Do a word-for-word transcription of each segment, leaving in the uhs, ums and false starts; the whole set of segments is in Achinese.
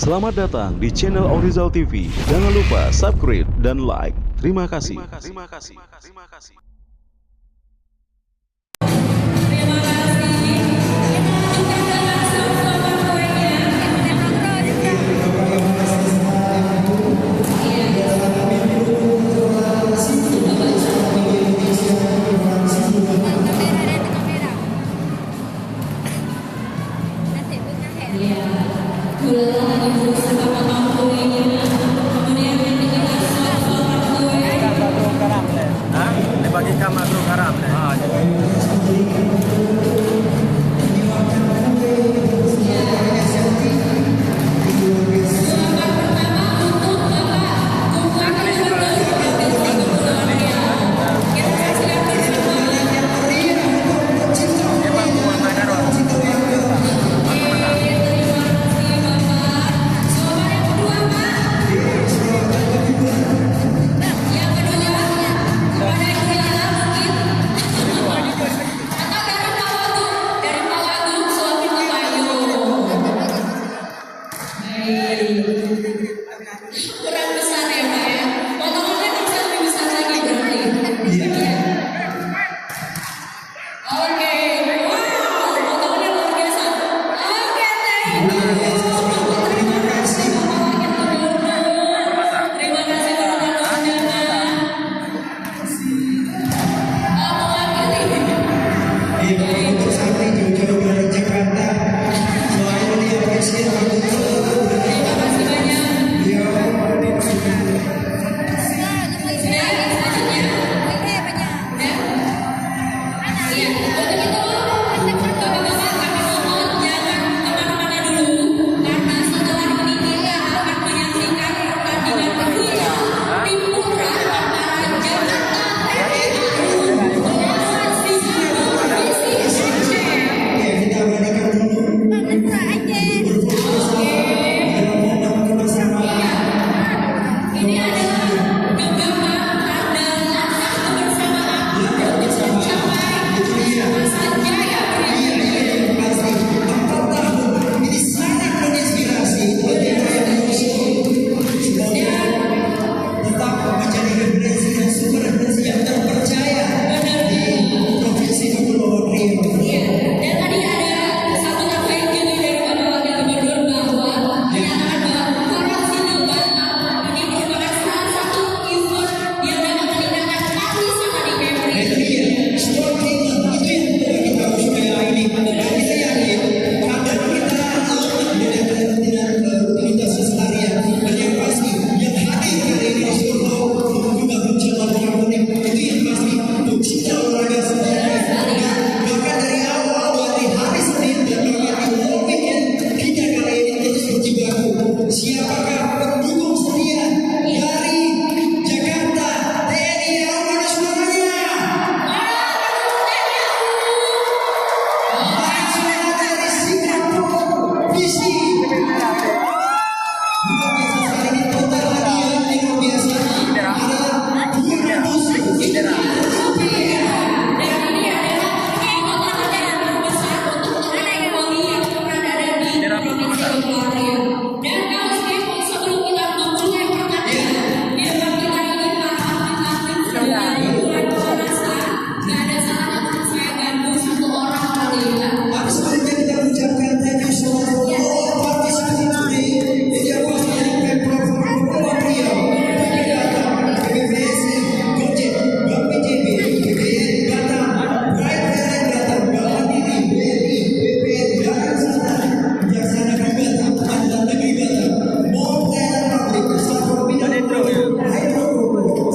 Selamat datang di channel Orizal T V. Jangan lupa subscribe dan like. Terima kasih. Ha? Dia bagi ka makhluk haram leh. Ha, jadi. Kurang besar ya, Pak, ya? Potongannya bisa lebih besar lagi berarti. Iya. Oke, wow, potongannya luar biasa. Oke, thank you. Terima kasih, Bapak Gubernur. Terima kasih, Bapak Gubernur. Iya, untuk sampai jauh-jauh dari Jakarta. Soalnya dia kasihan betul. Terima kasih banyak. Iya. Sudah, yang selanjutnya. Udah? Iya, untuk itu, Bapak-bapak, kami mohon jangan kemana-mana dulu, karena setelah ini kita akan menyaksikan pertandingan final tim putra antara Jakarta F C Arum melawan Singapura F C Aceh. Oke, kita berikan dulu. Oke. Ini adalah genggaman tanda langkah kebersamaan untuk mencapai kesuksesan jaya berikutnya. Ini sangat menginspirasi bagi saya, tetap menjadi referensi dan sumber referensi yang terpercaya di Provinsi Kepulauan Riau. Iya, dan tadi ada sambutan baik juga dari Bapak Wakil Gubernur bahwa menyatakan bahwa Koran Sindu Batam ini merupakan salah satu event yang dapat meningkatkan pariwisata di Kepri. Nah, itu dia. Sport itu yang kita harus supaya ini. Dan kita yakin, kadang kita lemah di dalam, eh, rutinitas seharian. Dan yang pasti, yang hadir hari ini, Mas Purwo, dan juga Bung Jamal Muhammad, itu yang pasti, pecinta olahraga semuanya. Bahkan dari awal, dari hari Senin, dan bahkan di long weekend, kita kali ini terus berjibaku. Siapakah pendukung setia dari Jakarta, T N I Au, mana suaranya? Mana suara dari Singapura, Fiji? Luar biasa sekali, ini total hadiah yang luar biasa. Ada dua ratus juta rupiah. Dan ini adalah total hadiah yang terbesar untuk anak yang pernah ada di Provinsi Kepulauan Riau. Dan kalau sebelum kita memulai pertandingan, di depan kita ini para atlet-atlet sudah mulai pemanasan. Nggak ada salahnya untuk saya bantu satu orang kali ya. Tapi sebelumnya kita ucapkan thank you so much for all participants today in the Aquascape Pemprov Kepulauan Riau, P P D A T A, P P V S I, Gojek, Bank B J B, P P N Batam, Pride Airline Batam, Bank Mandiri, B R I, P P N Jakarta Selatan, Kejaksaan Negeri Batam, Pengadilan Negeri Batam, Mall Pelayanan Publik, Satpol Bina Hydro Group,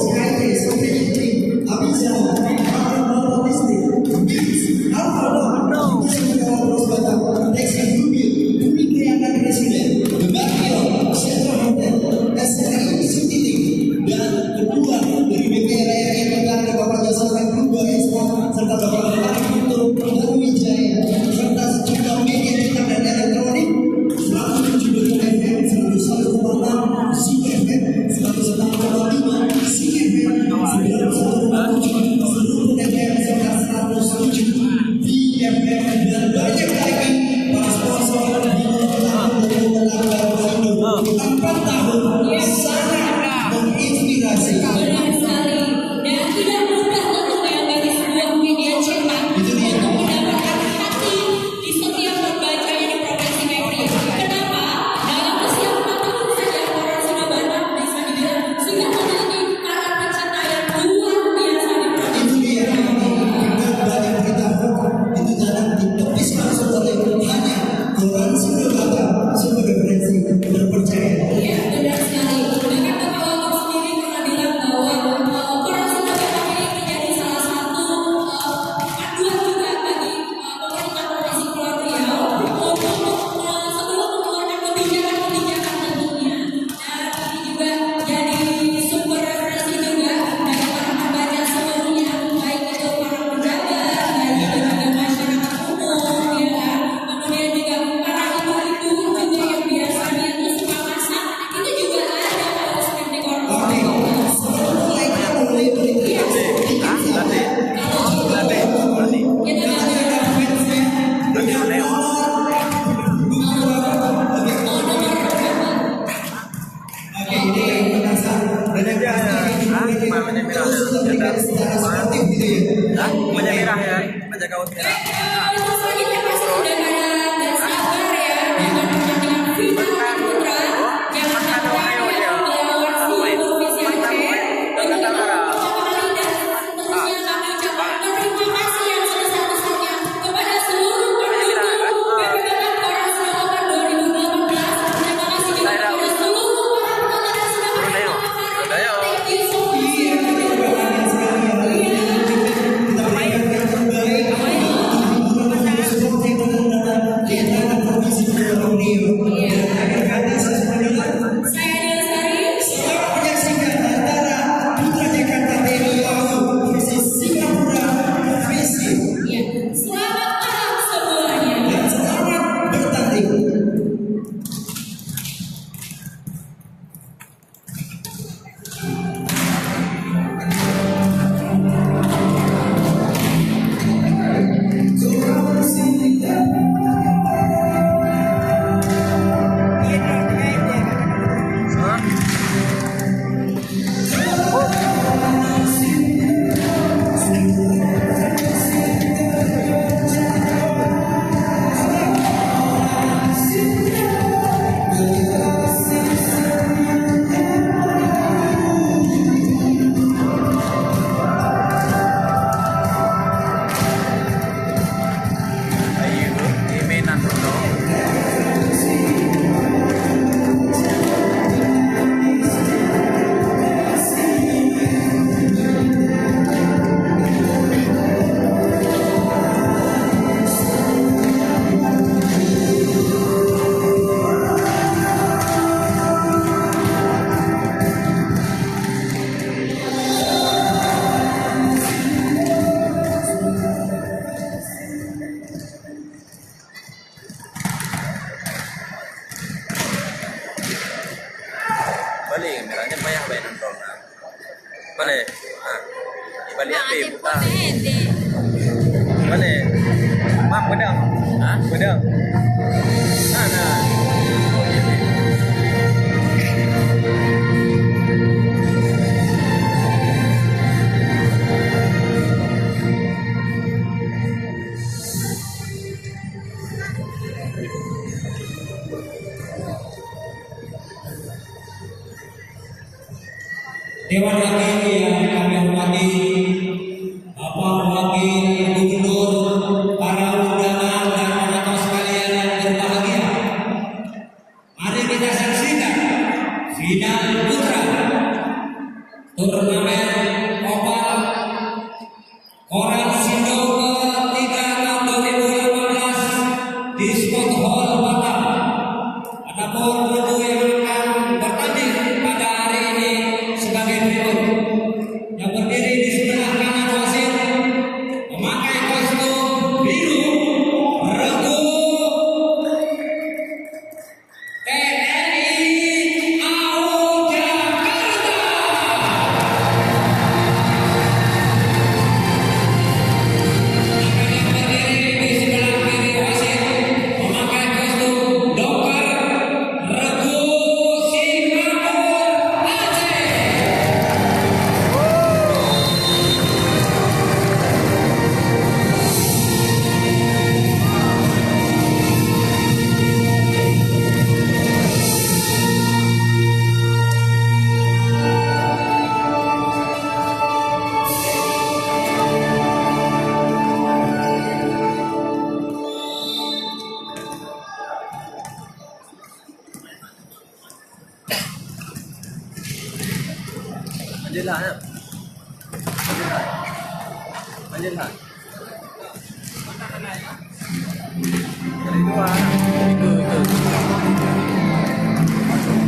Skytrace, Sopetri, Abiza, Batam Motor Listrik, Giz, Alfamart, Terus Batam, Taxi Jubir, Pemikiran Presiden, Bakio, Central Hotel, S R I, City Link, dan kedua dari B P R R I, Bapak Jasa, kedua Islam, serta Bapak Hari Guntur, Wijaya, serta sejumlah media cetak dan elektronik, seratus tujuh puluh F M, seratus satu koma enam Zik F M, seratus enam koma lima Zik F M, sembilan puluh satu koma tujuh Serumpun F M, serta seratus tujuh V F M, dan banyak lagi para sponsor di Kota Batu dan Kota Batu. Secara sportif gitu ya. Hah? Wajah merah ya, wajah kaos merah. Untuk selanjutnya pasti sudah pada bersabar ya dengan pertandingan final putra yang akan berlangsung di Provinsi Aceh. Untuk pertama kali dan seterusnya kami ucapkan terima kasih yang sebesar-besarnya kepada seluruh pendukung P P K K Koran Sinohormat dua ribu delapan belas. Terima kasih juga kepada seluruh para penonton yang sudah bergabung. Thank you so much. Saya Dewi Lestari. Selamat menyaksikan antara Putra Jakarta P M U versus Singapura Racing. Ya, selamat malam semuanya. Dan selamat bertanding. Balik kamera, nyan payah balik nonton. Balik. Ha. Balik. Nah, api adik buka. Pun, eh, adik. Balik. Mak pedang. Ha? Pedang. Nah, nah. Dewan Wakil yang kami hormati, Bapak Wakil Gubernur, para undangan dan rekan-rekan sekalian yang berbahagia. Mari kita saksikan final putra turnamen Oval Koran Sindo ketiga tahun dua ribu delapan belas di Sport Hall Batam. Adapun regu yang akan bertanding pada hari ini sebagai berikut. Yang berdiri di sebelah kanan wasit memakai kostum biru, regu T N I A U Jakarta. Akan yang berdiri di sebelah kiri wasit memakai kostum dokter, regu Singapura Aceh. Lanjutlah, ya. Lanjutlah. Lanjutlah. Dari dua, tiga, tiga.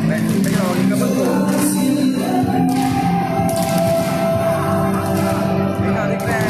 Baik, tiga, tiga, bagus. Tiga, tiga.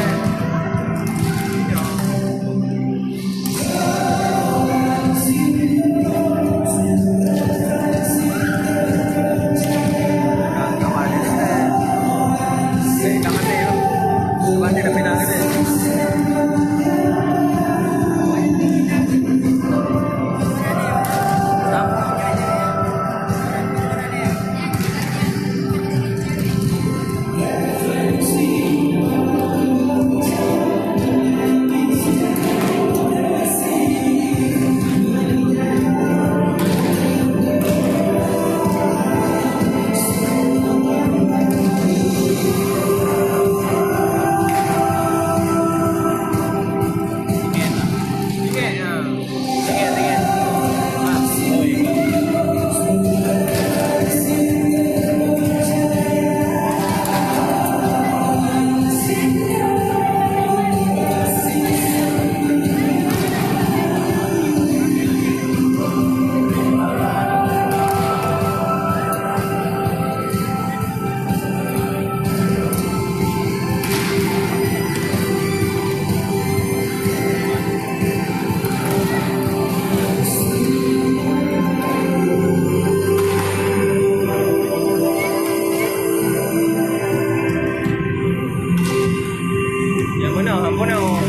Nyang meunoe, ampun oh.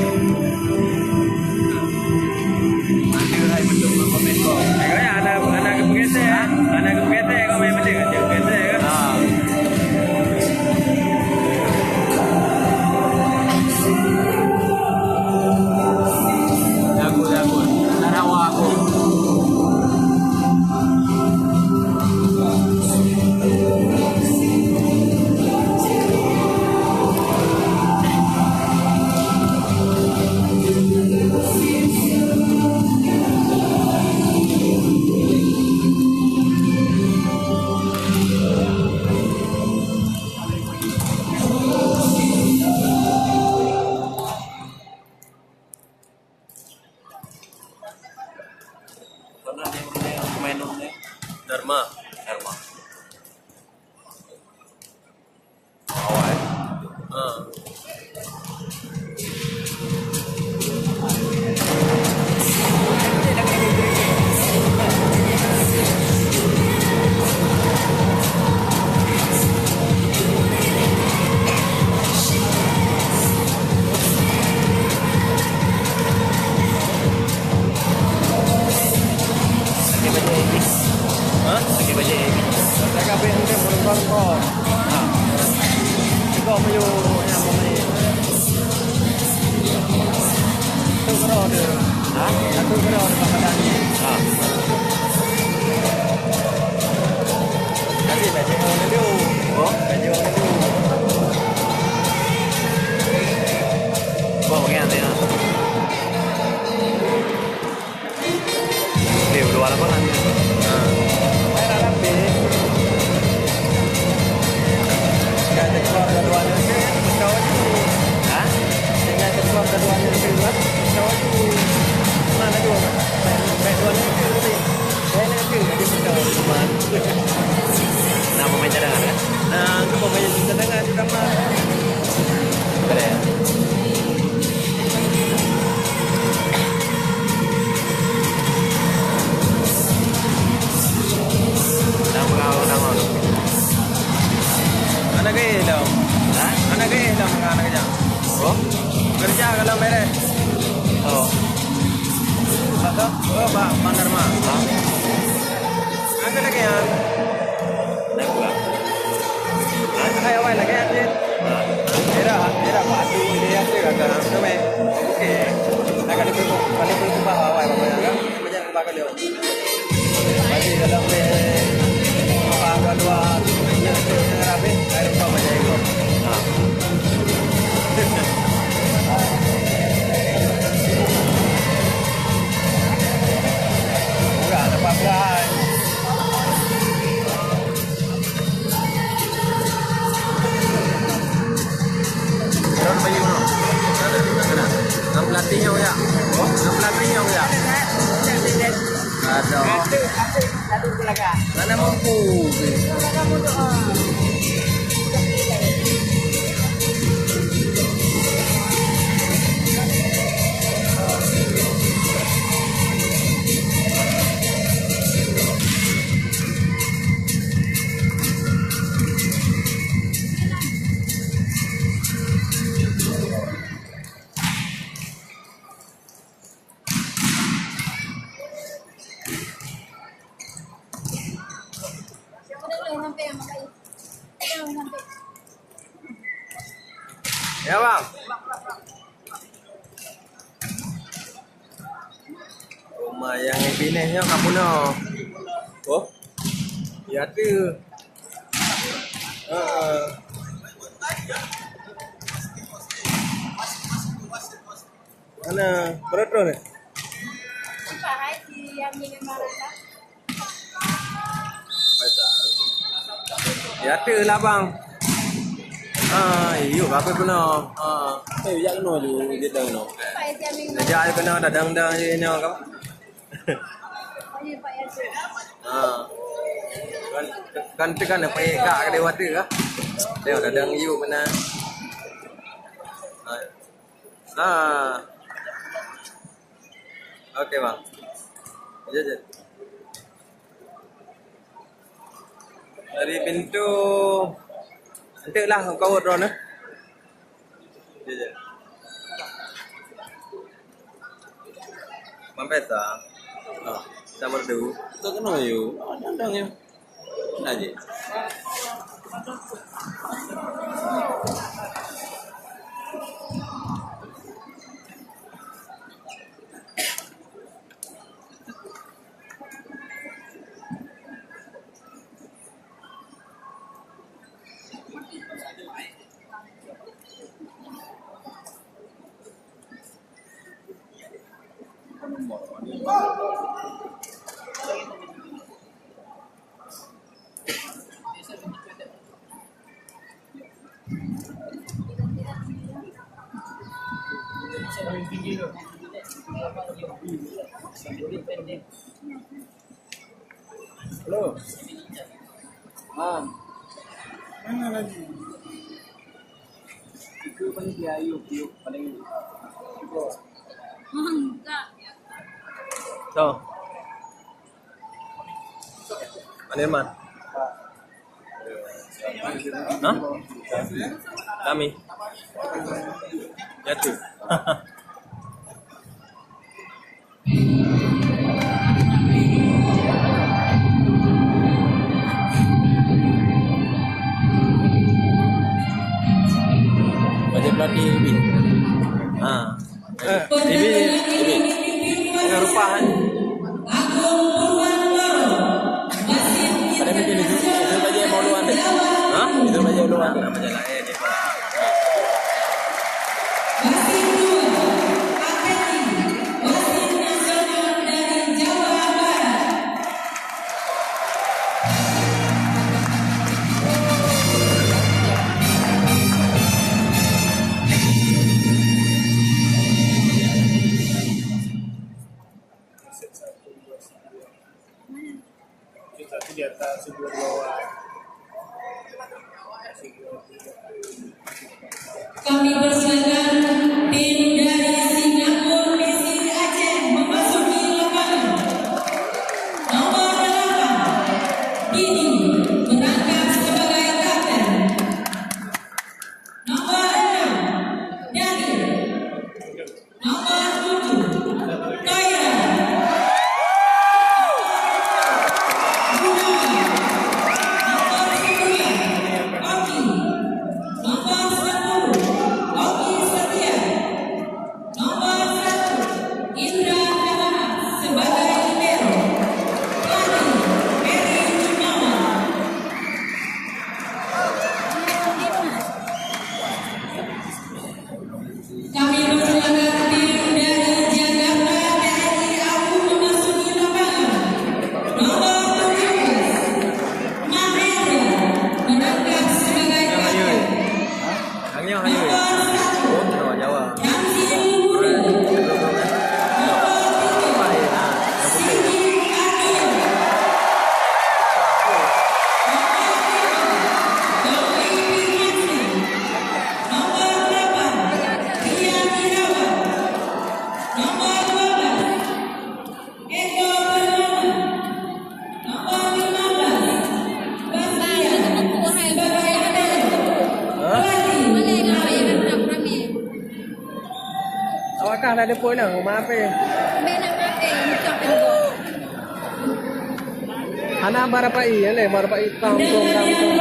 Ada hai betul komen kau. Ayo ya, anak anak kepegesek, anak kepegesek kau main betul, kepegesek kan? Ah. Jago, jago. Sarawa aku. Pernah dia punya pemain ni? Dharma. Dharma. Awal. Ha. Pakai baju Epic. Ha? Pakai baju Epic. Saya kabeh mungkin berubah kau. Ha. Kau mayu yang pemain. Tu kena ada. Ha? Satu kena ada kat badan ni. Ha. Nanti baju orang dulu. Oh? Baju orang dulu. Kau pakai nanti, ha? Di luar apa kan? Ha. Saya nak rapi. Dah tekor dua-dua ni, saya pecah laju. Ha? Saya tekor dua-dua ni, saya pecah laju. Mana dua? Baik, baik dua ni, saya nanti. Saya nanti, jadi pecah laju. Nah, pemain cadangan, kan? Nah, itu pemain cadangan utama. Boleh, ya? Nama kau, nama? Anak gaya dah. Ha? Anak gaya dah, anak kerja. Oh? Kerja kalau beres. Oh. Pak, Pak, oh, Pak, Bang Dharma. Ha? Angkat lagi, ya. Naik pulang. Hai, awai lagi, ya, Cin. Ha. Tidak, tidak, Pak, tu dia tu kata, tu meh. Okey. Nak kali tu, kali tu, Pak, awai, Pak, ya. Macam tu, Pak, kali. Bagi dalam, eh, apa, dua-dua, tu, tu, tu, tu, habis, saya lupa macam itu. Ha. Murah, dapat beras. Ngon pelatih nyoe ya. Ngon pelatih nyoe ya. Aduh. Mana mampu. Ya, Bang. Rumah nyang Happiness nyoe ka punoh. Oh. Ya tu. Ha. Mana? Berapa ni? Ya, tu lah, bang. Ah, yuk, apa guna? Ah, eh, yak kena ju, dia dah kena. Dah jak kena, dah dang-dang je, nyoe, kan? Ah. Kan, kan, tekan apa, eh, kak, kedai water, kan? Dia dah dang, yuk, mana? Ah. Ah. Okey, bang. Jeuet, jeuet. Dari pintu, enteuk lah, kawat droeneuh. Jeuet, jeuet. Peta. Ah, sama tu. Tak kenal you. Ah, dandang you. Aje. Halo. Ah. Mana lagi? Itu panitia, yuk, yuk, paling. So. Pak Nirman. Hah? Kami. Jatuh. Bajèe pelatih Ibi. Ha. Eh, Ibi, Ibi. Tengah rupa, kan? Ada bikin itu, itu bajèe mau luar deh. Ha? Itu bajèe luar deh. Nama jalan, eh, dia. Wasit dua, Apeni, wasit nasional dari Jawa Barat. Satu di atas, satu di bawah. Kami persilakan tim dari Singapura P C Aceh memasuki lapangan. Nomor delapan, Dini, berangkat sebagai kapten. Nomor enam, Daniel. Nomor tujuh, Khaira. Nomor sembilan, Oki. Nomor sepuluh, Oki Setia. Nomor satu, Indra Rahmat sebagai libero. Pelatih, Ferry Gunawan. Kami persilakan tim dari Jakarta T N I A U memasuki lapangan. Nomor tujuh belas, Mahendra, berangkat sebagai kapten. Nomor satu, Ramzi Muda. Nomor tiga, Siti Ardian. Nomor lima, Doni Firmansyah. Nomor delapan, Rian Irawan. Nomor dua belas, Eko Permana. Nomor lima belas, Bastian sebagai kapten. Hah? Pelatih, Arif. Awak kah dah depan dah, rumah apa? Hana barapai, ya leh, barapai tang tong tang tong.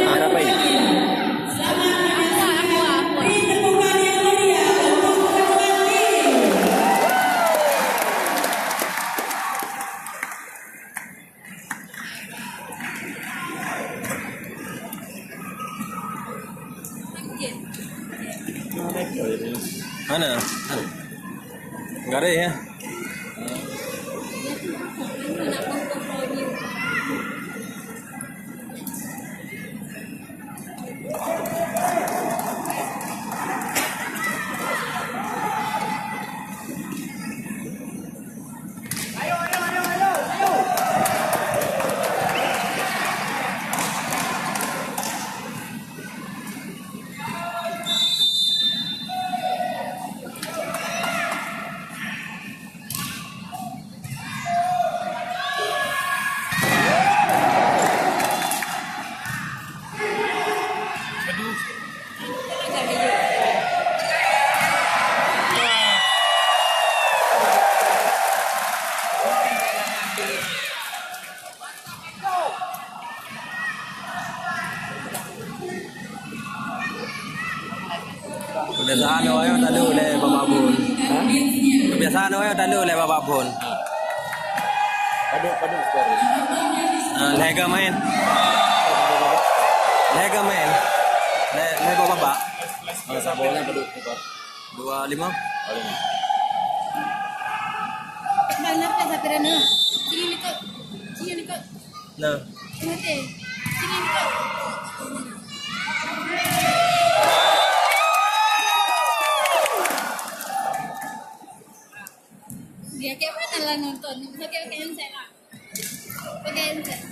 Barapai. Mana? Garis ya. Kebiasaan awaknyoe talu lé babak phon. Ha? Kebiasaan awaknyoe talu lé babak phon. Padum, padum skor. Ah, lhèe ga main. Lhèe ga main. Lhèe, lhèe babak. Ah, saboh nyan padum skor. Dua lima. Dua lima. Bang, kenapa sampai dah nak? Sini dekat. Sini dekat. Nah. Sini dekat. Dia kayak mana lah nonton? Dia kayak, kayak saya lah. Pakai handset. Ah.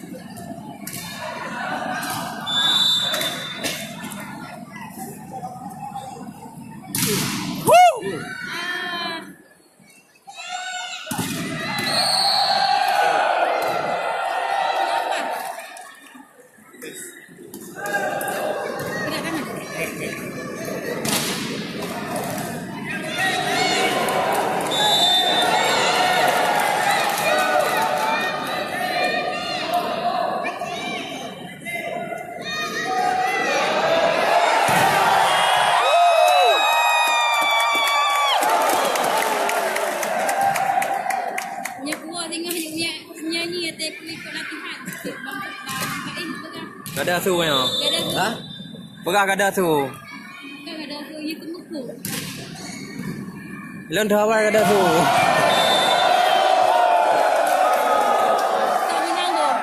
Nyoe kuah singoh yuk nyak nyanyi ateueh peue ikot latihan. Bang, bang, bang, eh, peugah. Gada su nyoe. Gada su. Ha? Peugah gada su. Peugah gada su, ya, teumuku. Lôn teuhawai gada su. Tak menang, Bang.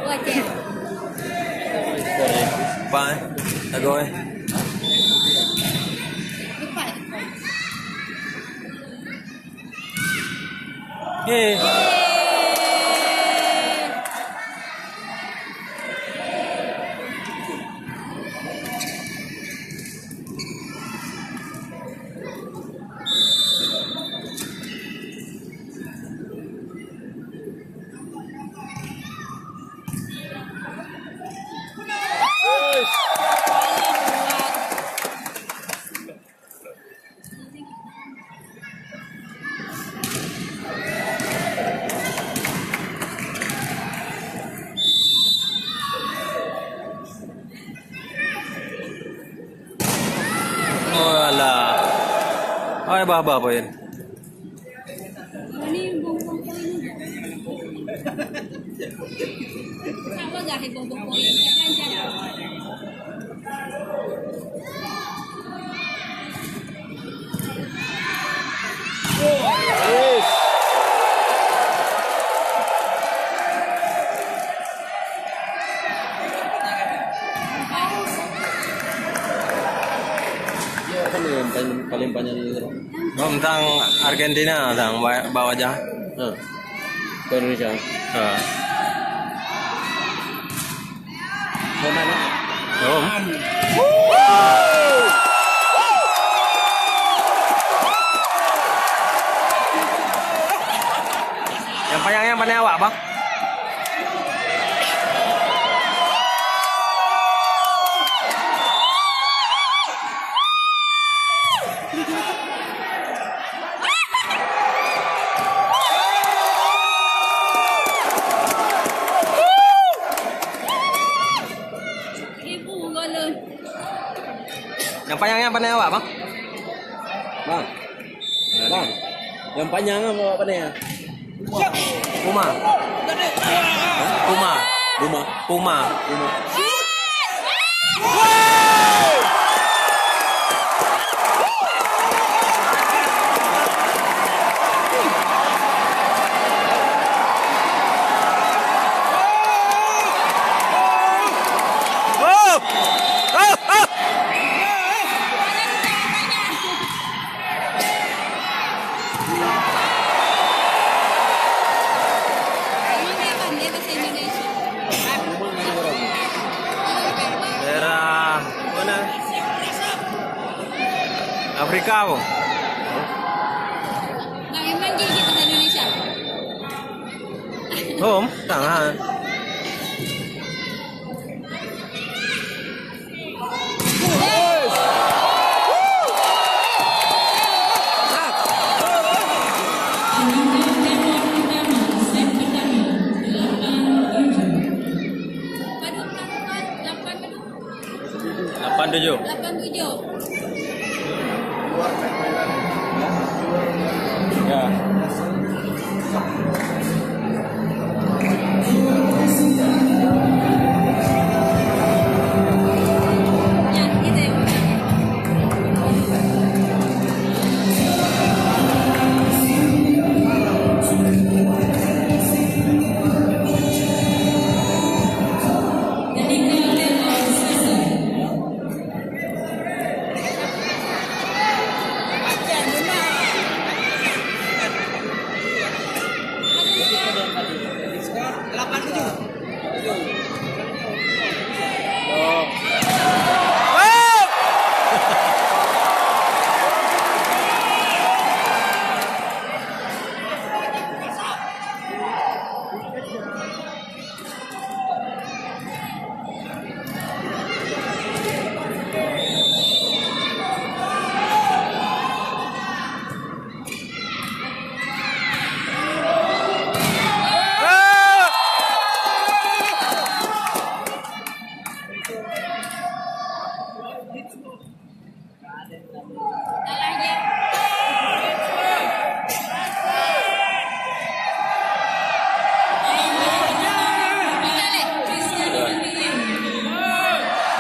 Wajah. Empat, eh? Lagoe. Empat. Eh. Oh, alah. Hai, bah, bah, poin. Dia kan yang paling, paling panjang itu. Hom, sang Argentina, sang ba-, bak wajah. Ha. Ke Indonesia. Ha. Hom mana? Hom. Nyang panyang nyan pané awak, Bang? Nyang panyang nyan pané awak, Bang? Bang. Bang. Nyang panyang kan awak pané, ya? Puma. Hah? Puma. Puma. Puma. Puma. Daerah mana? Afrika apa? Bang, memang gigi bahasa Indonesia. Hom, tangan. Lapan tujuh. Lapan tujuh. Ya. Ya, gitu ya.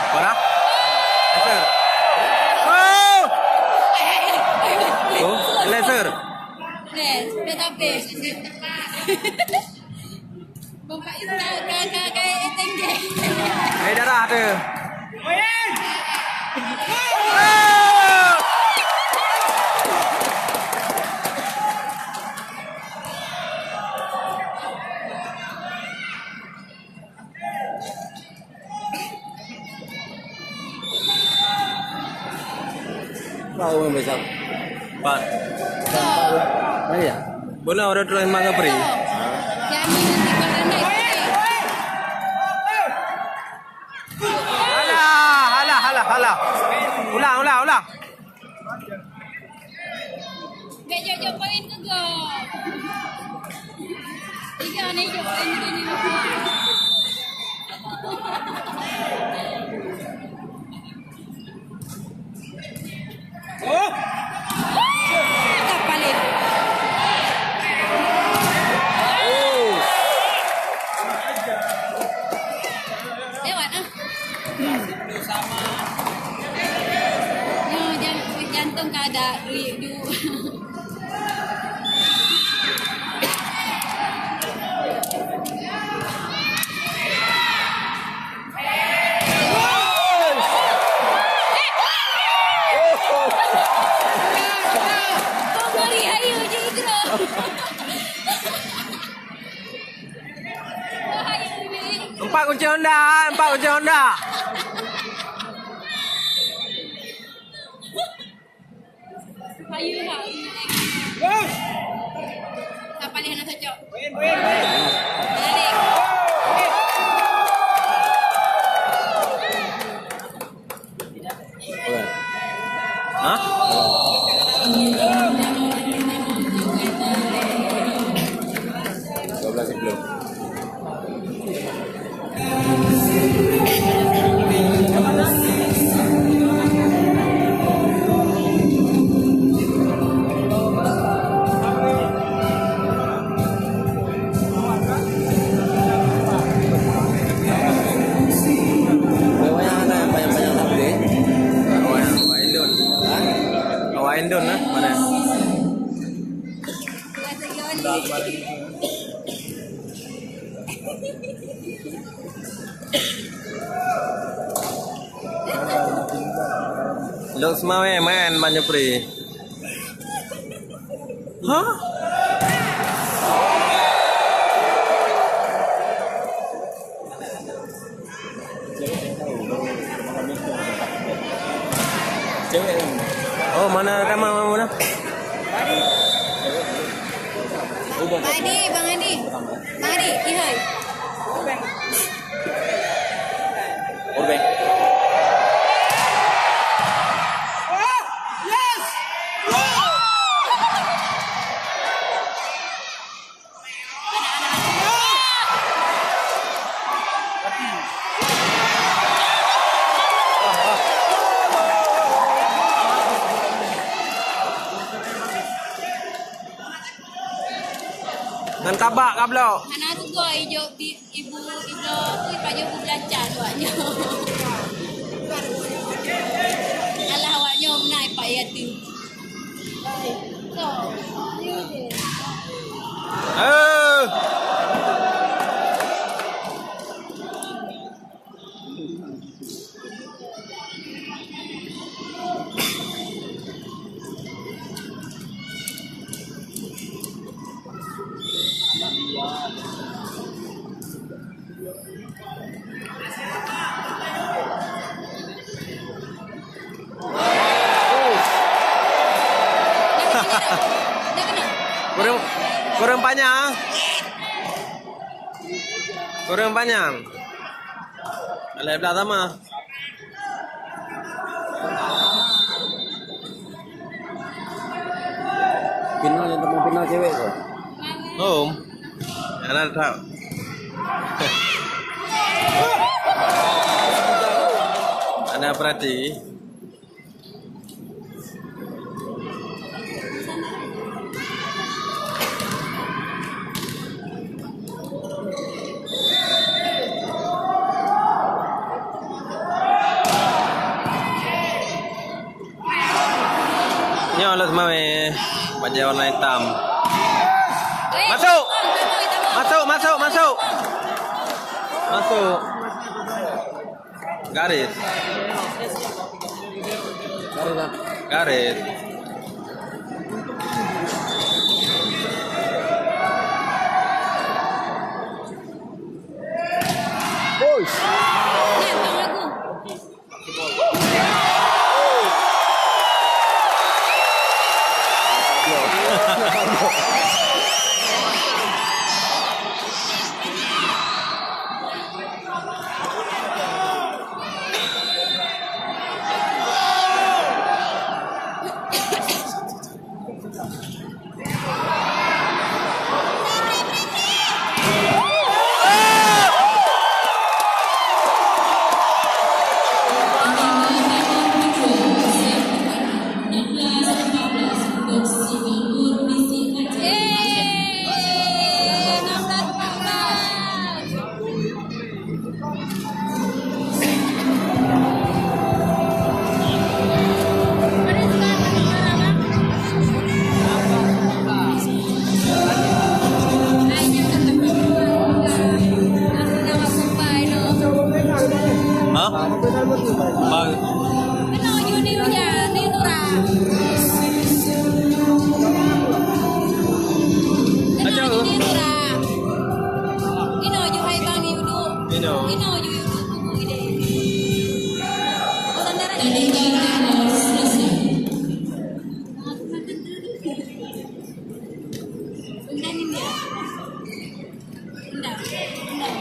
Mana? Laser. Oh! Oh, laser. Deh, sudah sampai. Bapak Ista, kakak, kakak, eh, tengge. Eh, darah tu. Tahu yang besar. Empat. Mana ya? Bola orang terus makan peri. Alah, alah, alah, alah. Ulang, ulang, ulang. Bèk jok-jok poin keu gob. Tiga ni jok poin keu ni. Oh! Wah, tak paling. Lewat ah. Nyoe jan-, jantung ka ada duit du. Kau beri ayu je, Igro. Empat kunci Honda, empat kunci Honda. Ayu, ha. Siapa leh nak cocok? Menarik. Hah? Dua belas sebelum. Wayang hana panyang-panyang tapi. Wayang, wayang Indon. Ha? Wayang Indon lah, mana? Lôn seumawé main ban nyeupri. Hah? Oh, mana rekaman, mana? Bang Adi, Bang Adi. Bang Adi, ihai. Power bank. Tabak ka bloe. Hana rugoe ijok bi-, ibu, ibu, ibu pajoh bu belanca awak nyoe. Alah awak nyoe meunai Pak Yati. Eh. Kureueng, kureueng panyang. Kureueng panyang. Alah, blah sama. Final nyang teumong final cewek tu. Hom. Anak tak. Anak perhati. Nyoe Los Mawe, bajèe warna hitam. Masuk! Masuk, masuk, masuk! Masuk. Garis. Garis, ah. Garis. Boys. Ha? Ba- Keunoe ju ni uja, ni tura. Keunoe ju ni tura. Inoe ju hai bang ni uduk. Inoe. Inoe ju uduk buku ide. Saudara jadi. Undang ni dia. Undang. Undang.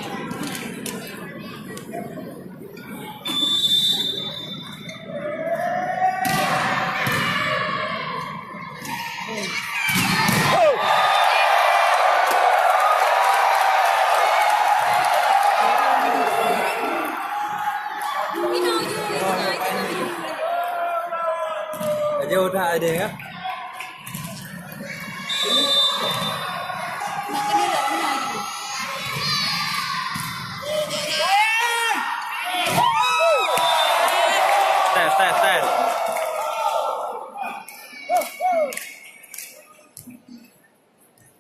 Jauh dah ada ya. Tes, tes, tes.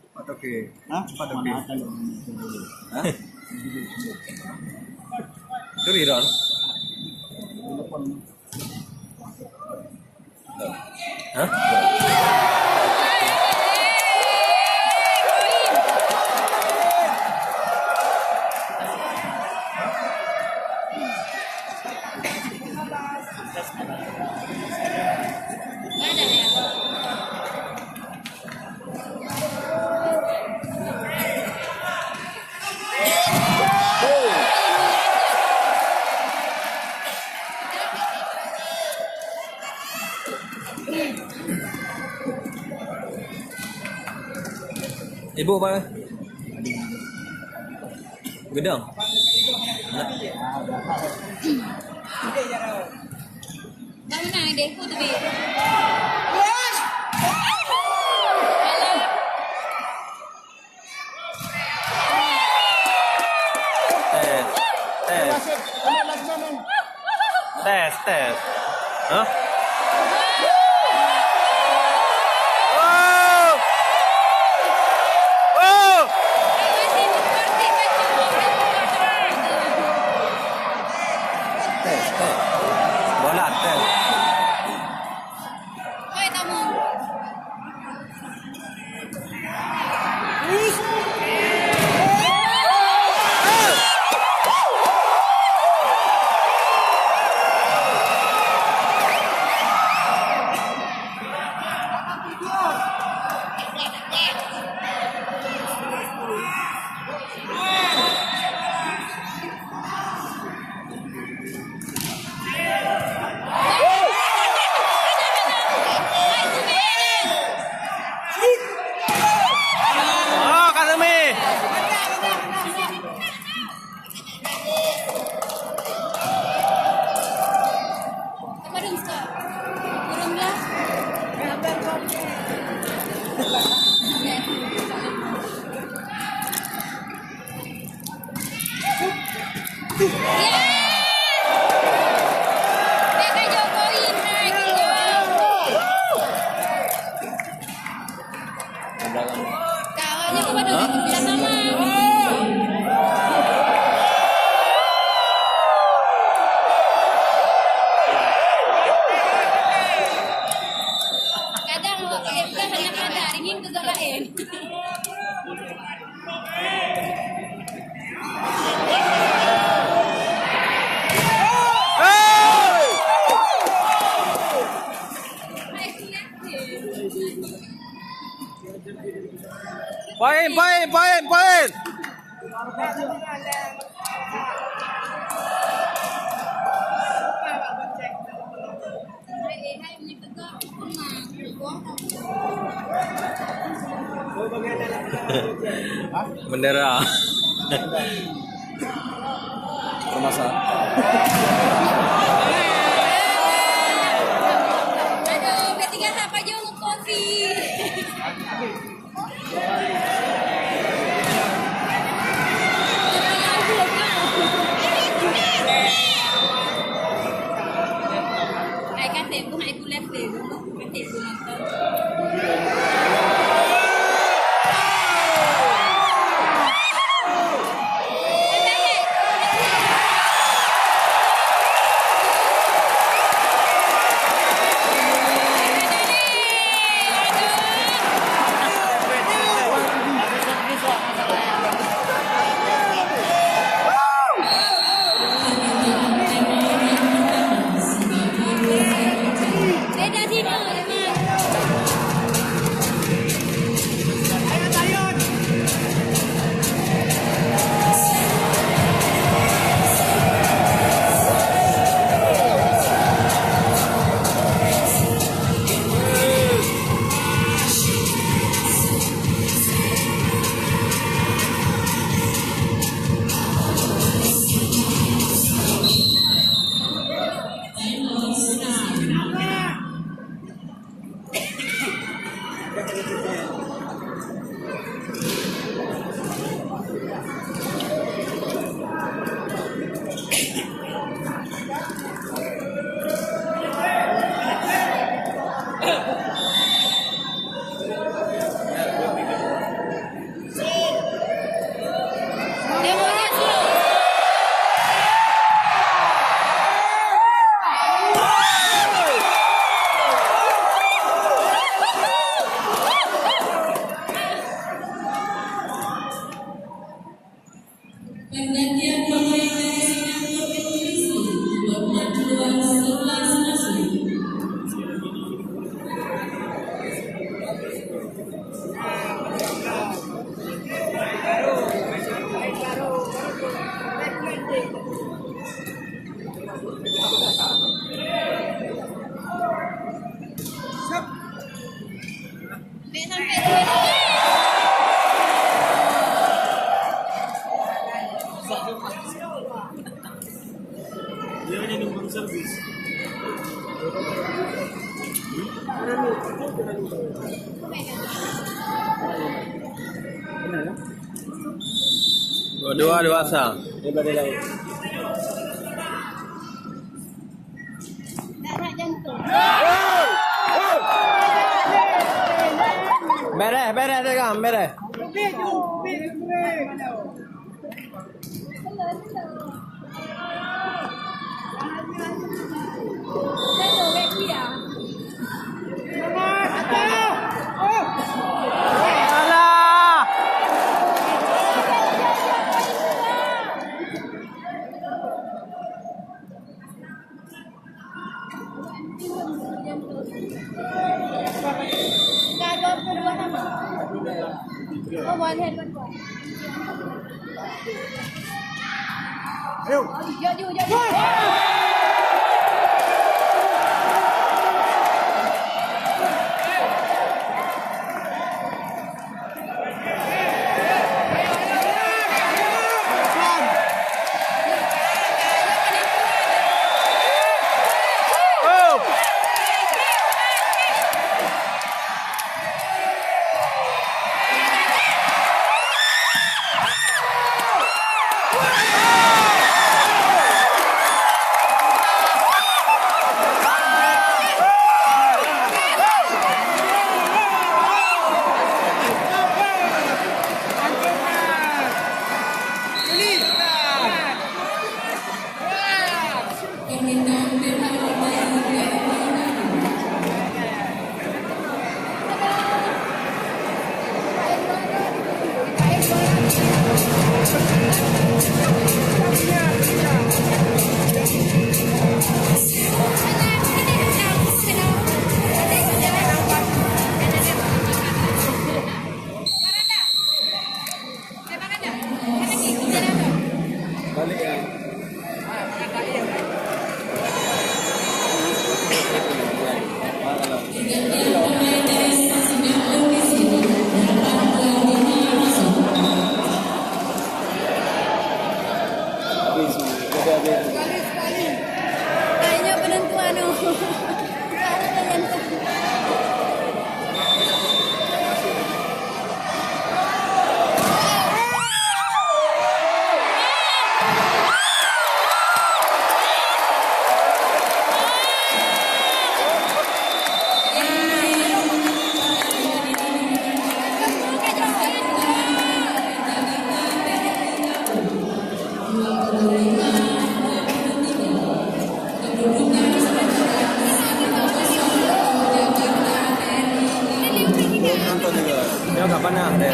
Cepat, okey. Ha? Cepat, okey. Ha? Sorry, Ron. Ha? Ibu apa? Gedong. Dah menang deh, aku tadi. Hah? Oh! Oh! Teh, teh. Bola, teh. Oh, Kak Semi. Kadang awak P M K hana pada, ingin ke lain. Poin, poin, poin, poin. Bendera. Permasa. Aduh, ketiga apa jauh kopi. Penggantian pemain dari Singapura, Indonesia, buat maju sebelas masuk. Dua dua dua sa. Beres, beres, Tegang, beres. Alah! Akhirnya penentuan tu. Nyoe ka panas deh.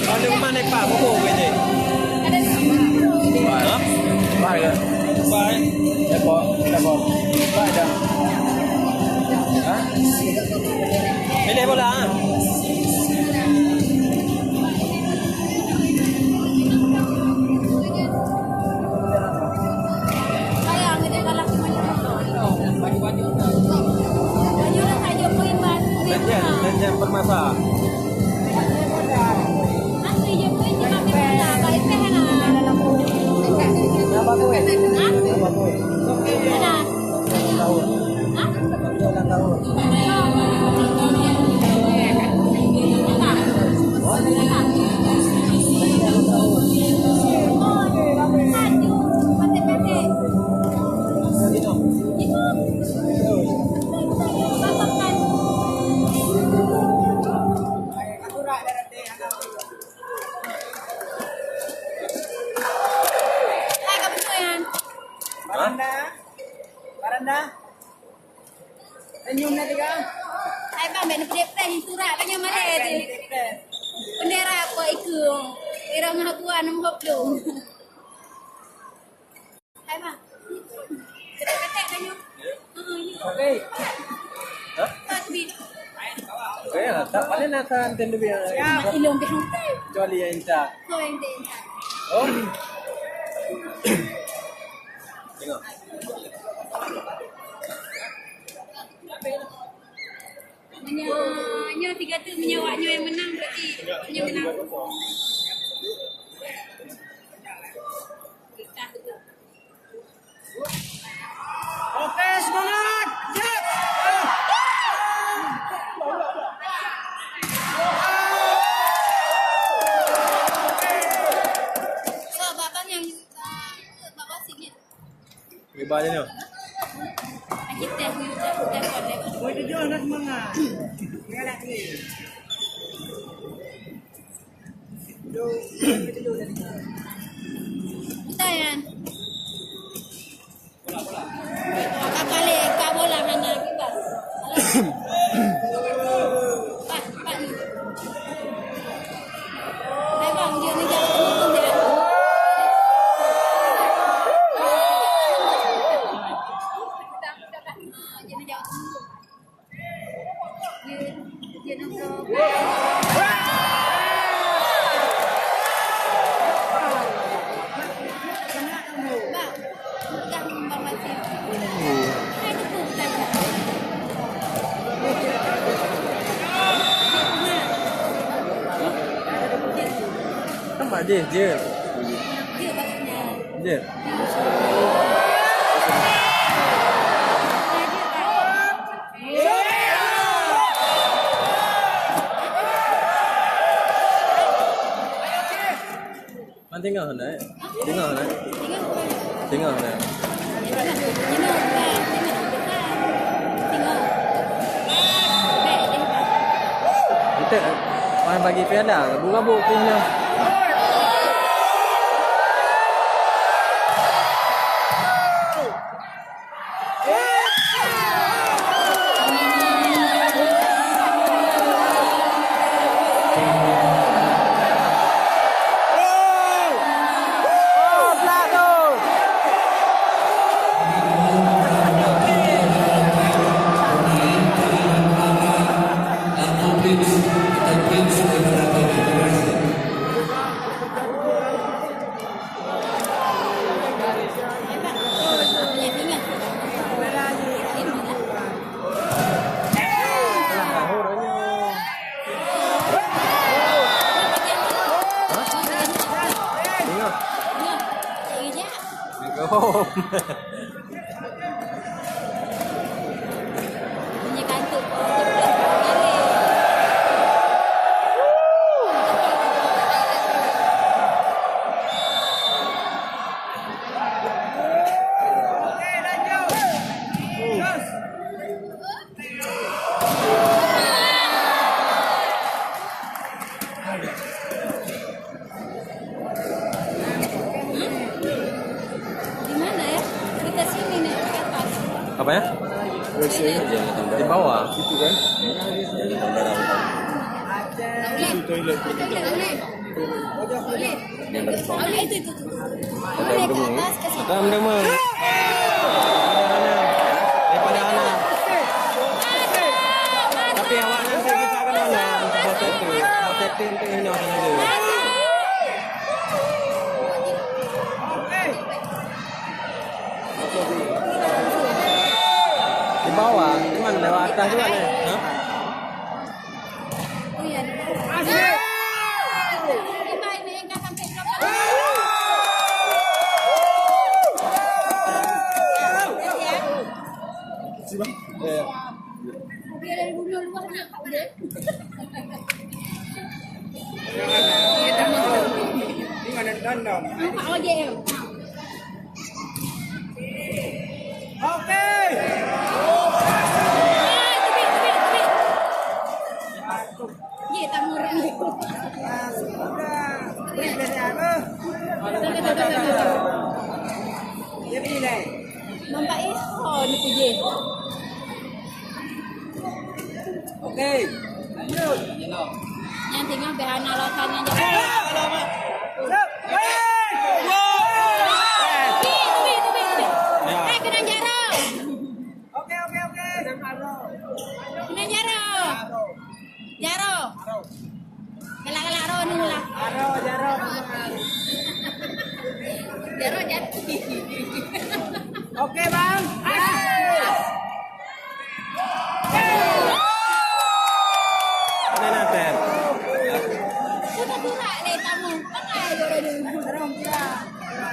Ada rumah naik pak, buku kerja. Hah? Pak ke? Pak, eh? Lepak, lepak. Pak dah. Hah? Pilih bola, ha? Legend, legend permasa. Hah? Baranda. Baranda. Senyum na tiga. Hai bang, bèk neupeudeh-peudeh surat banyak malam tu. Bendera apa ikung? Irama gua enam puluh. Hai, Bang. Kita kata tanya. Ha, ya. Okey. Hah? Tak, Bi. Okey, tak paling nak kan tentu biar. Ya, ilong dia. Kecuali yang tak. Kau yang dia tak. Oh. Tengok. Meunyoe, nyoe tiga tu, meunyoe awak nyoe yang menang, berarti nyoe menang. Okey, semangat! Jep! So, abang yang, uh, abang sini. Kiban je nyoe. Lagi teh, teh, teh, teh. Boy tujuh dah semangat. Galak ni. Tujuh, tujuh dah. Kita ya. Kakak leh, kak bola hana bebas. Pak, pak ni. Hai bang, dia ni jauh tu dia. Dia ni jauh tu. Dia, dia nak Nampak je, je. Je. Man tengah na, eh? Tengah na. Tengah na. Kita main bagi piala, gabung-gabung tim nya. Di mana ya? Kita sini nih, ke atas. Apa ya? Di bawah. Itu kan? Itu toilet. Toilet, toilet. Toilet itu, itu, itu. Toilet ke atas, ke situ. Daripada mana? Daripada mana? Tapi awak nak saya kisah kan mana? Protecting. Protecting tu ini orang ada. Di bawah, cuman lewat atas juga ni. Ha? Okey. Ye, tak murah. Nampak eh? Oh, ni tu je. Okey. Lanjut. Tengok beh hana lawatan nyan. Teubiet, teubiet, teubiet, teubiet. Ya. Hai, keunong jaroe. Oke, oke, oke. Keunong jaroe. Jaroe. Galak-galak roe nyoe lah. Jaroe, jaroe. Jaroe jatuh. Oke, Bang. Action. Mana Ted? Sudah surat leh tamu. Pakai dulu.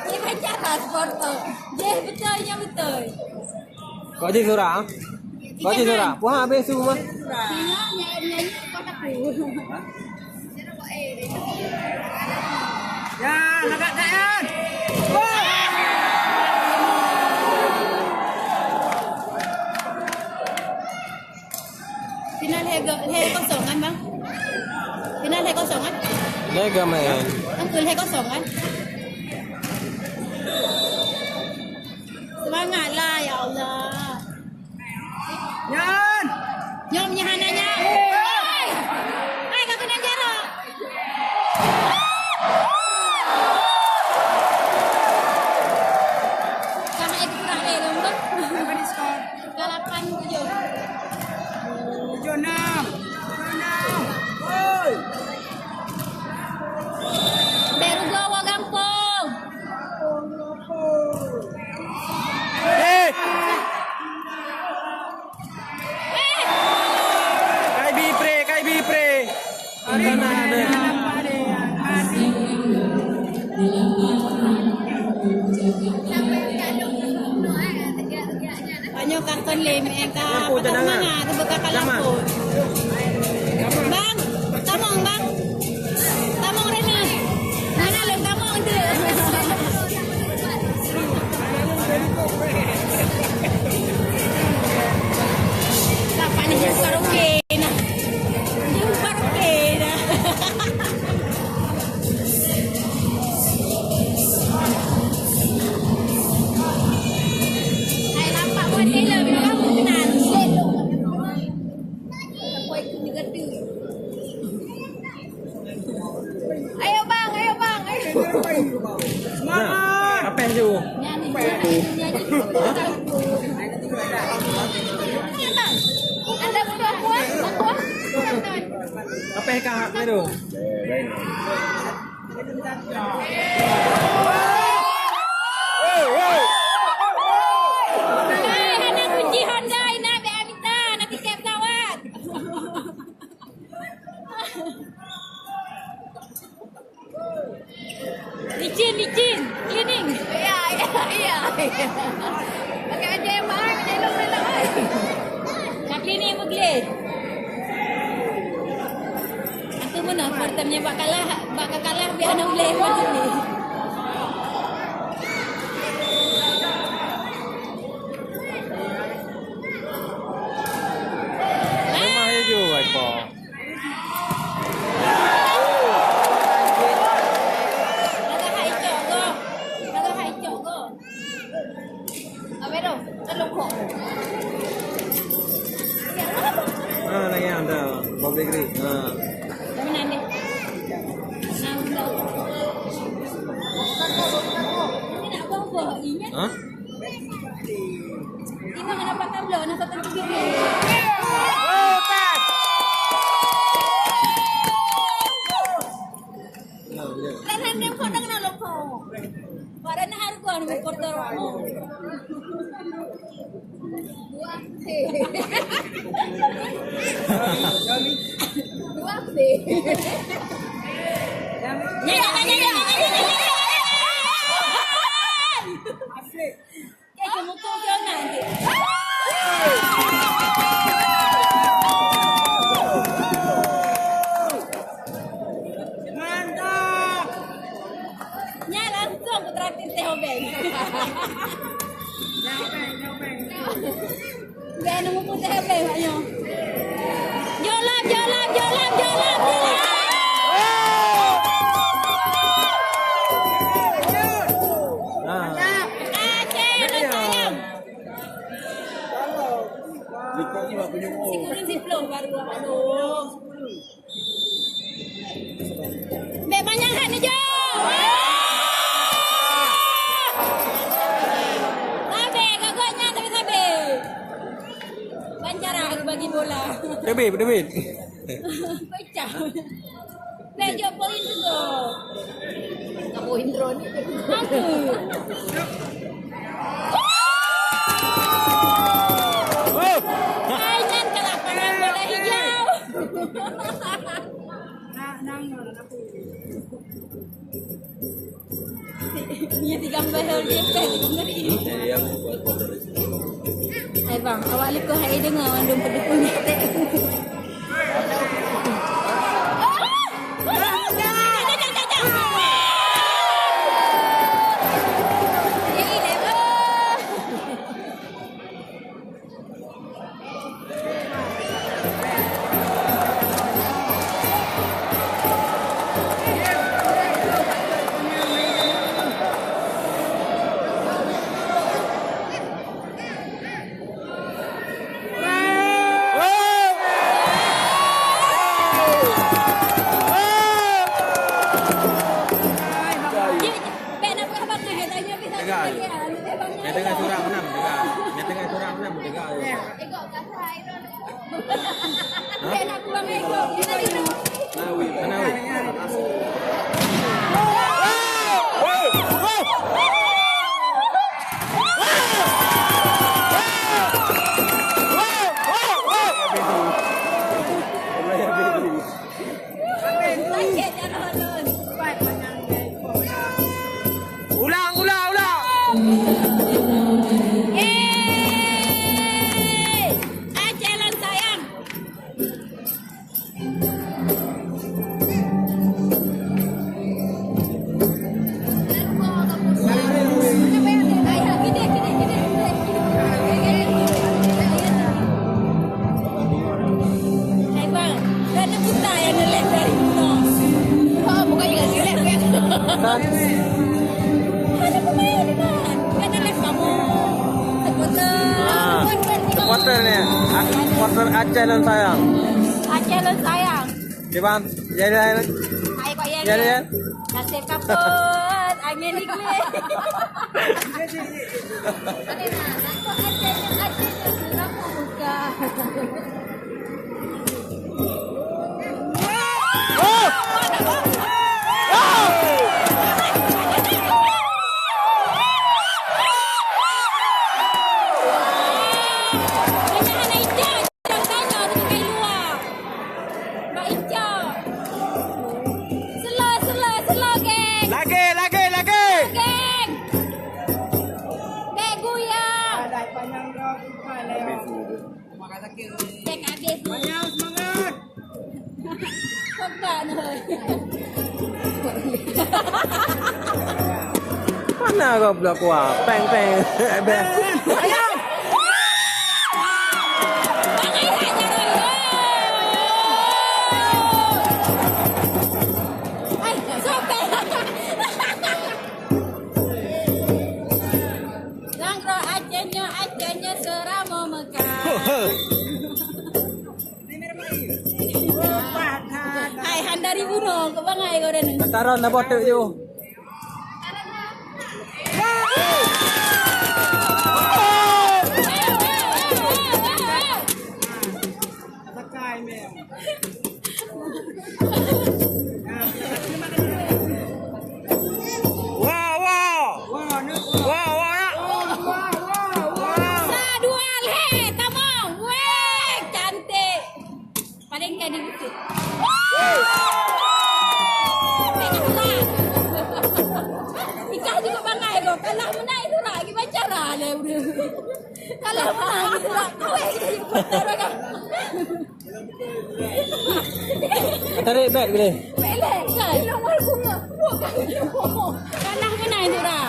Dia baca paspor tu. Dia betul, yang betul. Kok jih surah? Kok jih surah? Puha habis tu mah. Singa nyanyi, nyanyi, kau tak tahu. Ya, lagak dah, Yan. Final lhèe go-, lhèe kosong kan, Bang? Final lhèe kosong kan? Lhèe go main. Angku lhèe kosong kan? Semangatlah, ya Allah. Nyan. Nyoe meunyoe hana nyan. Hai! Hai, ka keunong jaroe. Ka hai dikurang lé lom, Bang. Berapa di skor? Ka lapan tujuh. Tujuh enam. Tujuh enam. Woi. Bèk rugoe woe gampông. Eh! Eh! Kai bi pre, kai bi pre. Ada, ada. Banyak karton lem, eh, ka patah semangat, tu bukan kalah pun. Bang, tamong, Bang. Tamong Rena. Mana lem tamong tu? Siapa ni jumpa Roke nah? Jumpa Roke nah. Hai nampak model lah, bila kamu kenal. Ayo bang, ayo bang, ayo. Nah, apa yang jauh? Nyanyi, nyanyi, nyanyi. Anda butuh apa? Apa? Apa yang kau hak tu? Hai, hana kunci Honda, ina bèk mita, na tiket pesawat. Licin, licin, cleaning. Ya, ya, ya, ya. Pakai aja yang mahal, pakai elok-elok, oi. Ka cleaning, meugleh. Aku mana? Partai punya bak kalah, bak kalah, biar anak boleh partai ni. Memang hijau, Eko. Ah, lagi ada. Bob Degree. Ah. Hah? Ini hana patah belah, hana satu tiga. Lain handeng kau dengar lo kau. Pada nak harga ni kotor. Dua P. Dua P. Ya, ya, ya, ya, ya, ya, ya, ya. Asik. Eh, kamu tu jangan. Mantap. Nya langsung ku traktir teh obeng. Dah nemu putih obeng, Mak Nyo. Jolam, jolam, jolam, jolam, jolam. Nah. Aceh, sayang. Sikurun siploh baru, aduh. Bèk manyang that neujok. Sabe, gagok nyan sabe-sabe. Ban cara bagi bola. David, David. Pecah. Bèk jok poin tu. Ka poin droe ni. Aku. Hai, nyan ka lapangan bola hijau. Nyan tiga belas hari dia teh, dia ngeri. Hai bang, awak leukoh hai deungoe mandum peudukung nyan teh. Teuga. Nyang teungoh surang menang, teuga. Nyang teungoh surang menang, teuga. Ulang, ulang, ulang. Yeay! Aceh lôn sayang. Hai bang, dah ada kita yang nge-live dari gunung. Oh, bukan juga nge-live, ya. Kan? Ada pemain, Bang. Kan ada kamu. Supporter. Ah, supporter ni. Ah, supporter Aceh lôn sayang. Aceh lôn sayang. Di bang, ya, ya, ya. Hai, Pak Yan, ya, ya. Ya. Nasib kapot, angin diklik. Ada nak, nak kau Aceh, Aceh, Aceh, Aceh, buka. Lagi, lagi, lagi. Geng. Bèk guyang. Cek habis. Banyak semangat. Korban. Mana goblok kuah? Peng, peng. Bang Aisyah jangan. Hai, sampai. Nanggroe Aceh nyoe, Aceh nyoe seuramoe Mekah. Hai, han dari bunoe, keu bangai kau dah ni. Mataron dah botek ju. Wah, wah. Wah, wah, nak. Sa dua, lhèe, tamong. Weh, cantik. Paling kaya di bukit. Ikah juga bangai kau. Kalah menang itu lagi bacara lah udah. Kalah menang itu lah. Kawai kita juga. Tarik beg boleh. Beg leh. Kan? Di luar bunga. Bukan di luar. Kalah menang itu dah.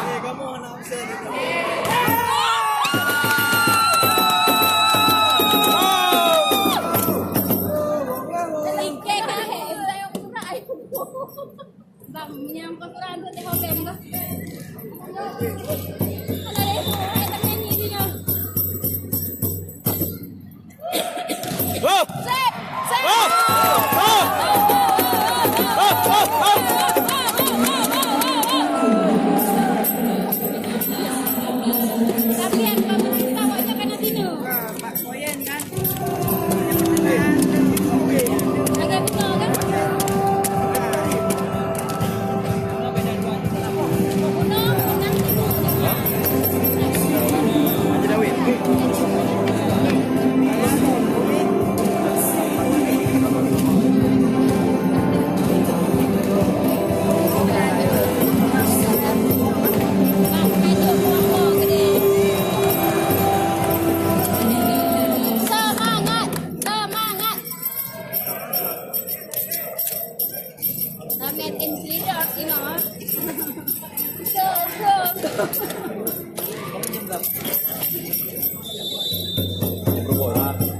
Bang, nyang kotoran tu tengok beng tu. Mana dia? Kita nyanyi dia. Go! Set! Set! Go! Go!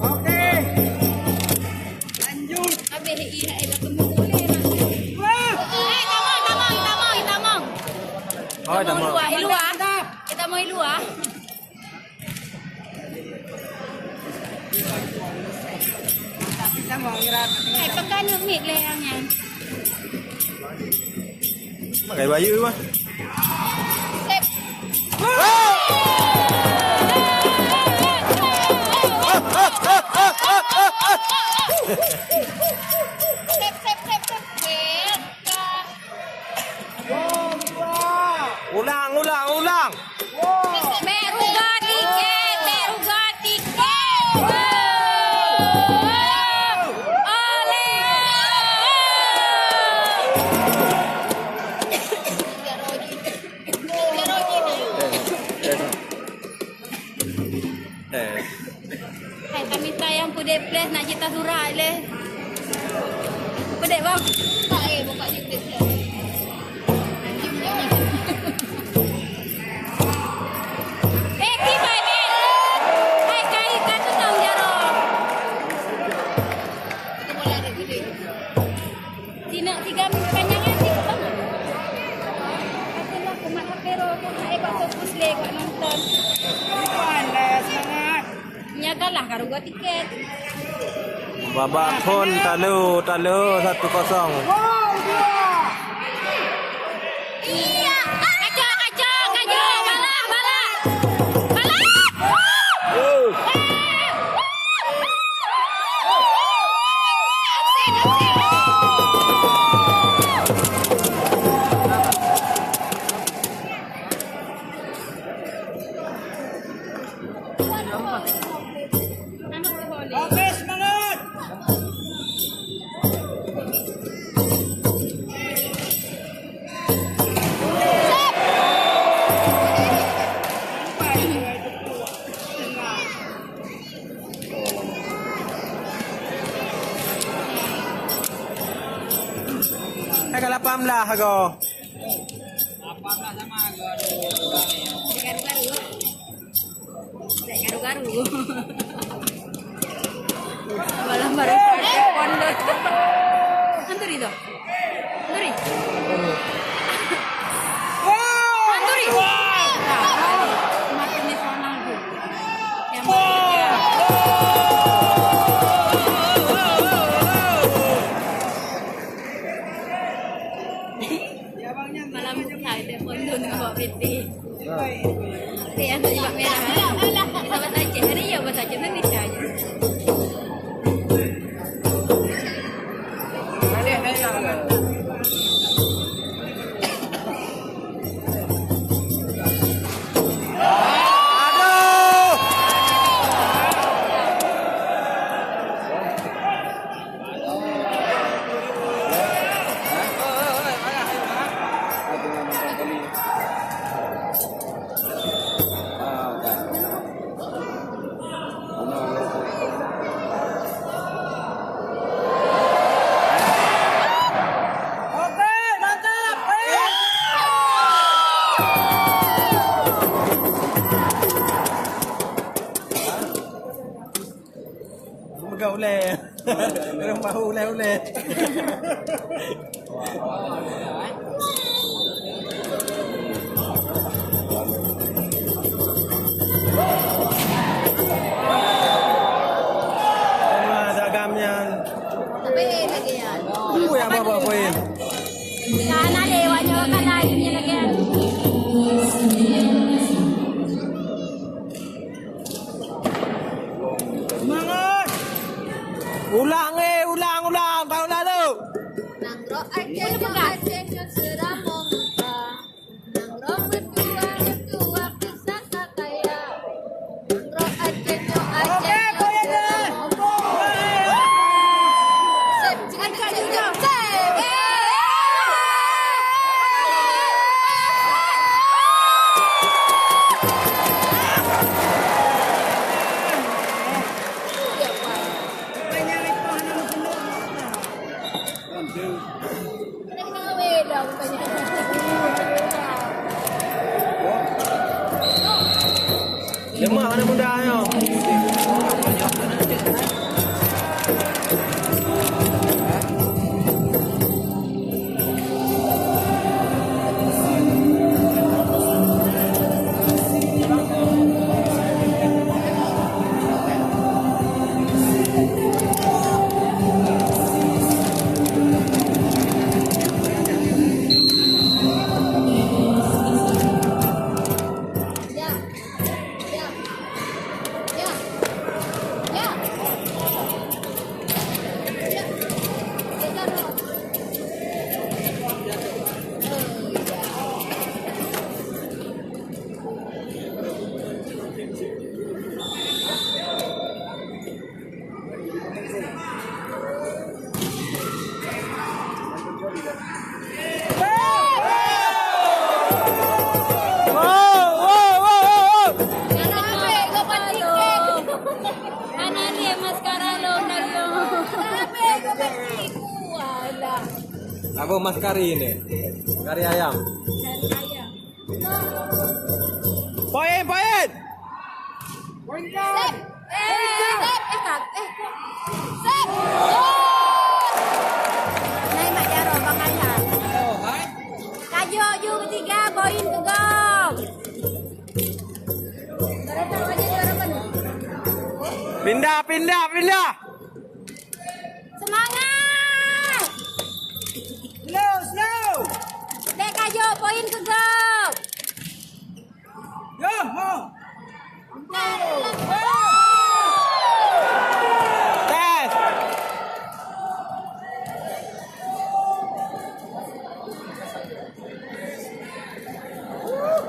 Oke. Lanjut. Habis, ih, ih, dah temu boleh lah. Wah. Eh, tamong, tamong, tamong, tamong. Oh, tamong. Tamong luar, luar. Kita mau luar. Eh, pegang mic lé nyan. Makai bayeue mah. Sip. Sip, sip, sip, sip. Ulang, ulang, ulang. Bèk rugoe tiket, bèk rugoe tiket. Olé! Eh. Hai, tamita nyang peudeh plus nak cita surat lé. Peudeh, Bang. Tak, eh, buka je plus. Eh, kibai, eh. Hai, kai ka tu tang jaroe. Itu bola dia gede. Sineuk tiga minggu panjang kan, tiga tahun. Tapi lah, kumat H P roh, kumat hebat fokus lé, kuat nonton. Ipan dah semangat. Nya kalah ka rugoe tiket. Babak phôn talu, talu satu kosong. Iya. Kacau, kacau, kacau. Balah, balah. Balah. Oke, semangat. Hai, ka lapan belas agoe. Garu-garu. Malam baru telepon tu. Anturi tu. Anturi. Anturi. Nah, mati ni Ronaldo. Yang Malam buka, telepon tu dengan bawa peti. Peti yang tak jilbab merah, eh. Kita bahasa Aceh. Hari ya bahasa Aceh, Malaysia je. Peugah ulèe. Ureueng bau ulèe-ulèe. Wah, dagam nyan. Tapi lagi ya. Ui, apa-apa poin. Kana lewat nyawa kana dunia lagi. Semangat! Ulang, eh, ulang, ulang. Tahun lalu. Nanggroe Aceh nyoe, Aceh nyoe seuramoe Mekah. Nanggroe meutuah, meutuah kisah kaya. Nanggroe Aceh nyoe, Aceh nyoe seuramoe Mekah. Sip, sip, sip, sip, sip. Wow, wow, wow, wow, wow. Hana lé maskara lôn, ayo. Saboh maskari ni. Maskari ayam. Poin, poin. Sep. Eh, sep. Eh, kap. Eh. Sep. Gol. Nai mak jaroe, Bang Ayhan. Kajok ju ketiga, poin keu gob. Pindah, pindah, pindah. Seumangat! Slow, slow! Dek Kajo, poin keu gob! Yo, ho! Tes!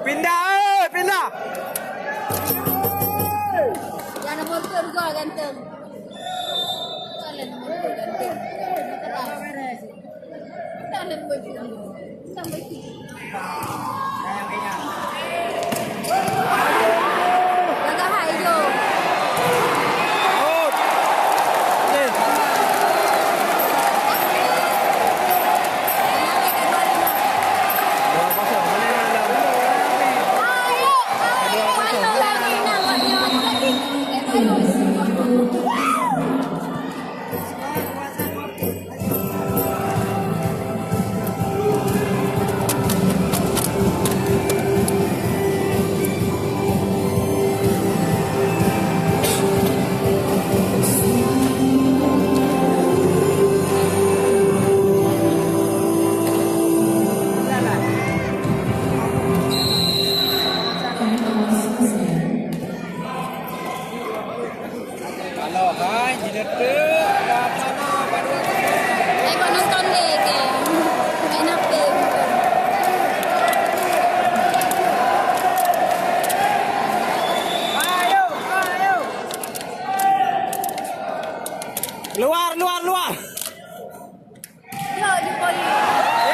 Pindah, eh, pindah. Yang nomor tiga juga ganteng. Bukan yang nomor tiga ganteng. Bukan yang nomor tiga. Sampai tiga. Kalau hai jineuk teuk, ka tanoh ka dua kali. Hai kok nonton deh ke? Main H P. Ayo, ayo. Luar, luar, luar. Yo, di poli.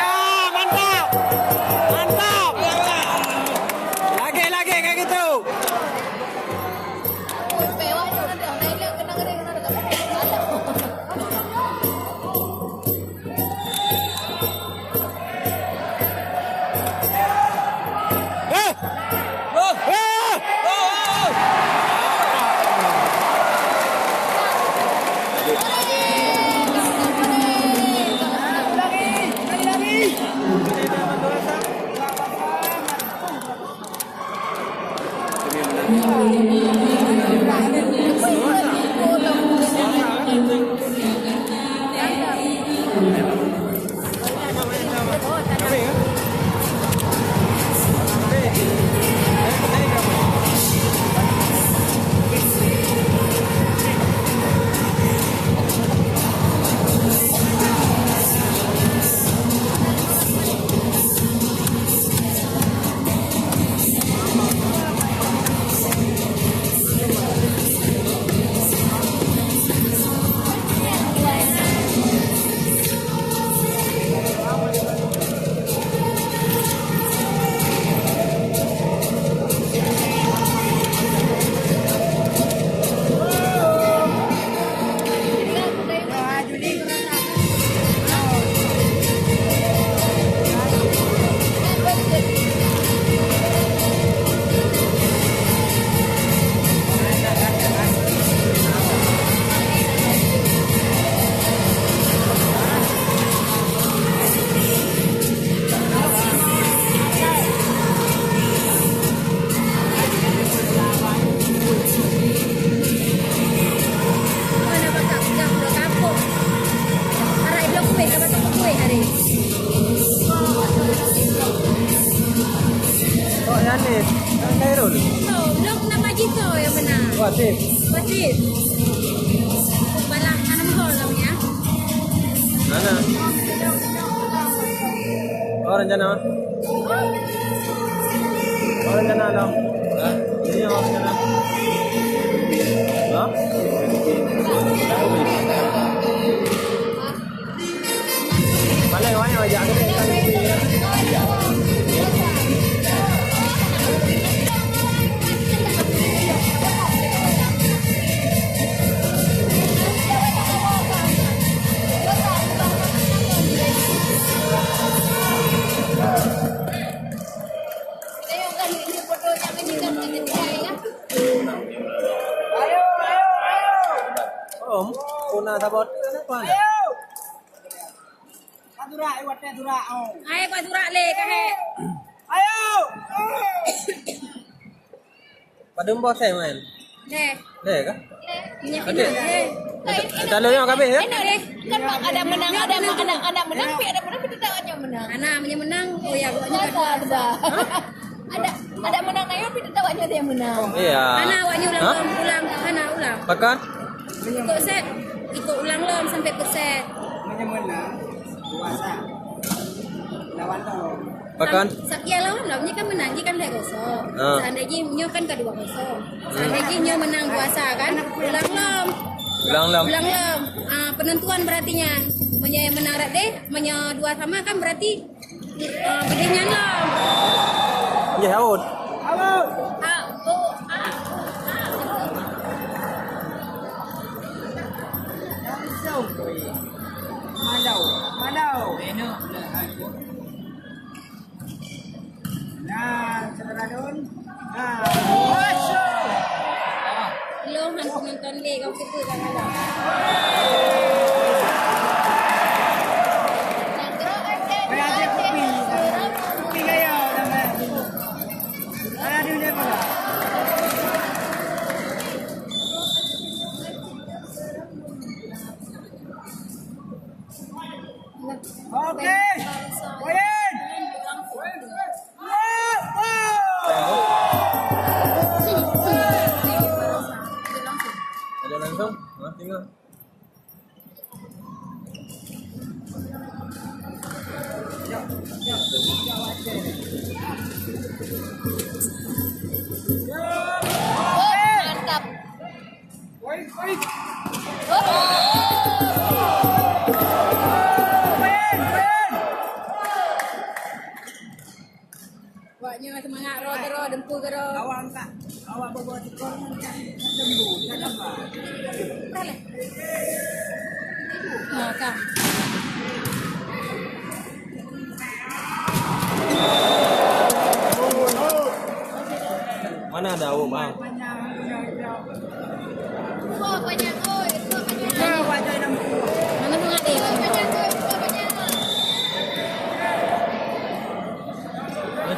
Ya, mantap. Mantap. Lagi, lagi kayak gitu. Eh. Oh, yang ni, yang Khairul. Oh, lok nama Jito yang menang. Wasip. Wasip. Balah tanam gol lah punya. Mana? Oh, rencana. Oh, rencana dah. Hah? Ini oh, rencana. Hah? Paling banyak aja. Kuna sabot. Ayo. Ka turak, eh, watèe turak, oh. Hai, ka turak lé, ka hèk. Ayo. Padum boh seng main? Lé. Lé kah? Lé. Ada? Lé. Ada, ada lé yang habis ya? Enak lé. Kan mak ada menang, ada mak, ada, ada menang, tapi ada menang, tapi tidak ada menang. Anak punya menang, oh ya, bukannya ada, ada. Ada, ada menang na yôh, tapi tetap awaknyan nyang meunang. Iya. Hana awaknyan ulang, hah? Ulang, ulang. Hana ulang. Pakon? Ikôt set, ikôt ulang lom sampai peuset. Meunyoe meunang, puasa. Lawan lom. Pakon? Sa-, ya, lawan lom. Nyoe kan meunang, nyoe kan lhèe kosong. Ah. Seandai jih nyoe kan ka dua kosong. Hmm. Seandai jih nyoe meunang puasa kan, ulang lom. Ulang lom. Ulang lom. Ah, penentuan berarti nyan. Meunyoe meunang rot deh, meunyoe dua sama kan berarti Ah, bidéh nyan lom. Nggih, aut. Aut. A, u, a, u, a. Langsung. Mandau, mandau. Nah, saudara Don. Nah, masuk. Lôn han kunonton lé, kau siapa kan ada. Ada kupi. Kupi gaya nama. Ada dunia pula. Oke. Poin. Ada langsung? Hah, tengok. Mantap. Wak nyoe seumangat, roh keudroe, deumpu keudroe. Awak angkat, awak bawa tikor angkat. Deumpu, jangan lupa. Nah, kan. Mana ada awak, Bang? Mana tu ngadé?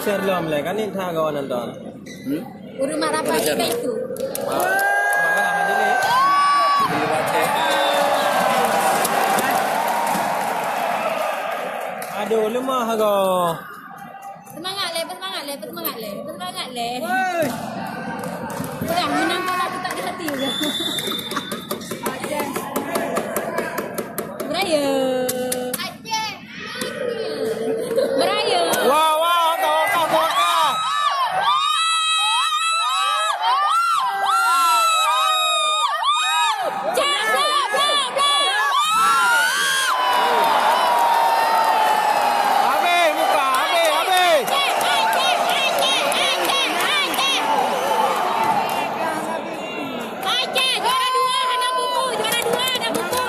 Share lom lé, kan ni tha kawan nonton. Hmm? Ureueng mak rapat iban tu. Aduh, lemah agoe. Seumangat lé, beuseumangat lé, beuseumangat lé, beuseumangat lé. Woi. Peugah, meunang kalah tu tak di hati ke? Beraya. Beraya. Wah, wah, oka, oka, oka. Habis, buka, habis, habis. Aceh, juara dua, hana buku, juara dua, hana buku.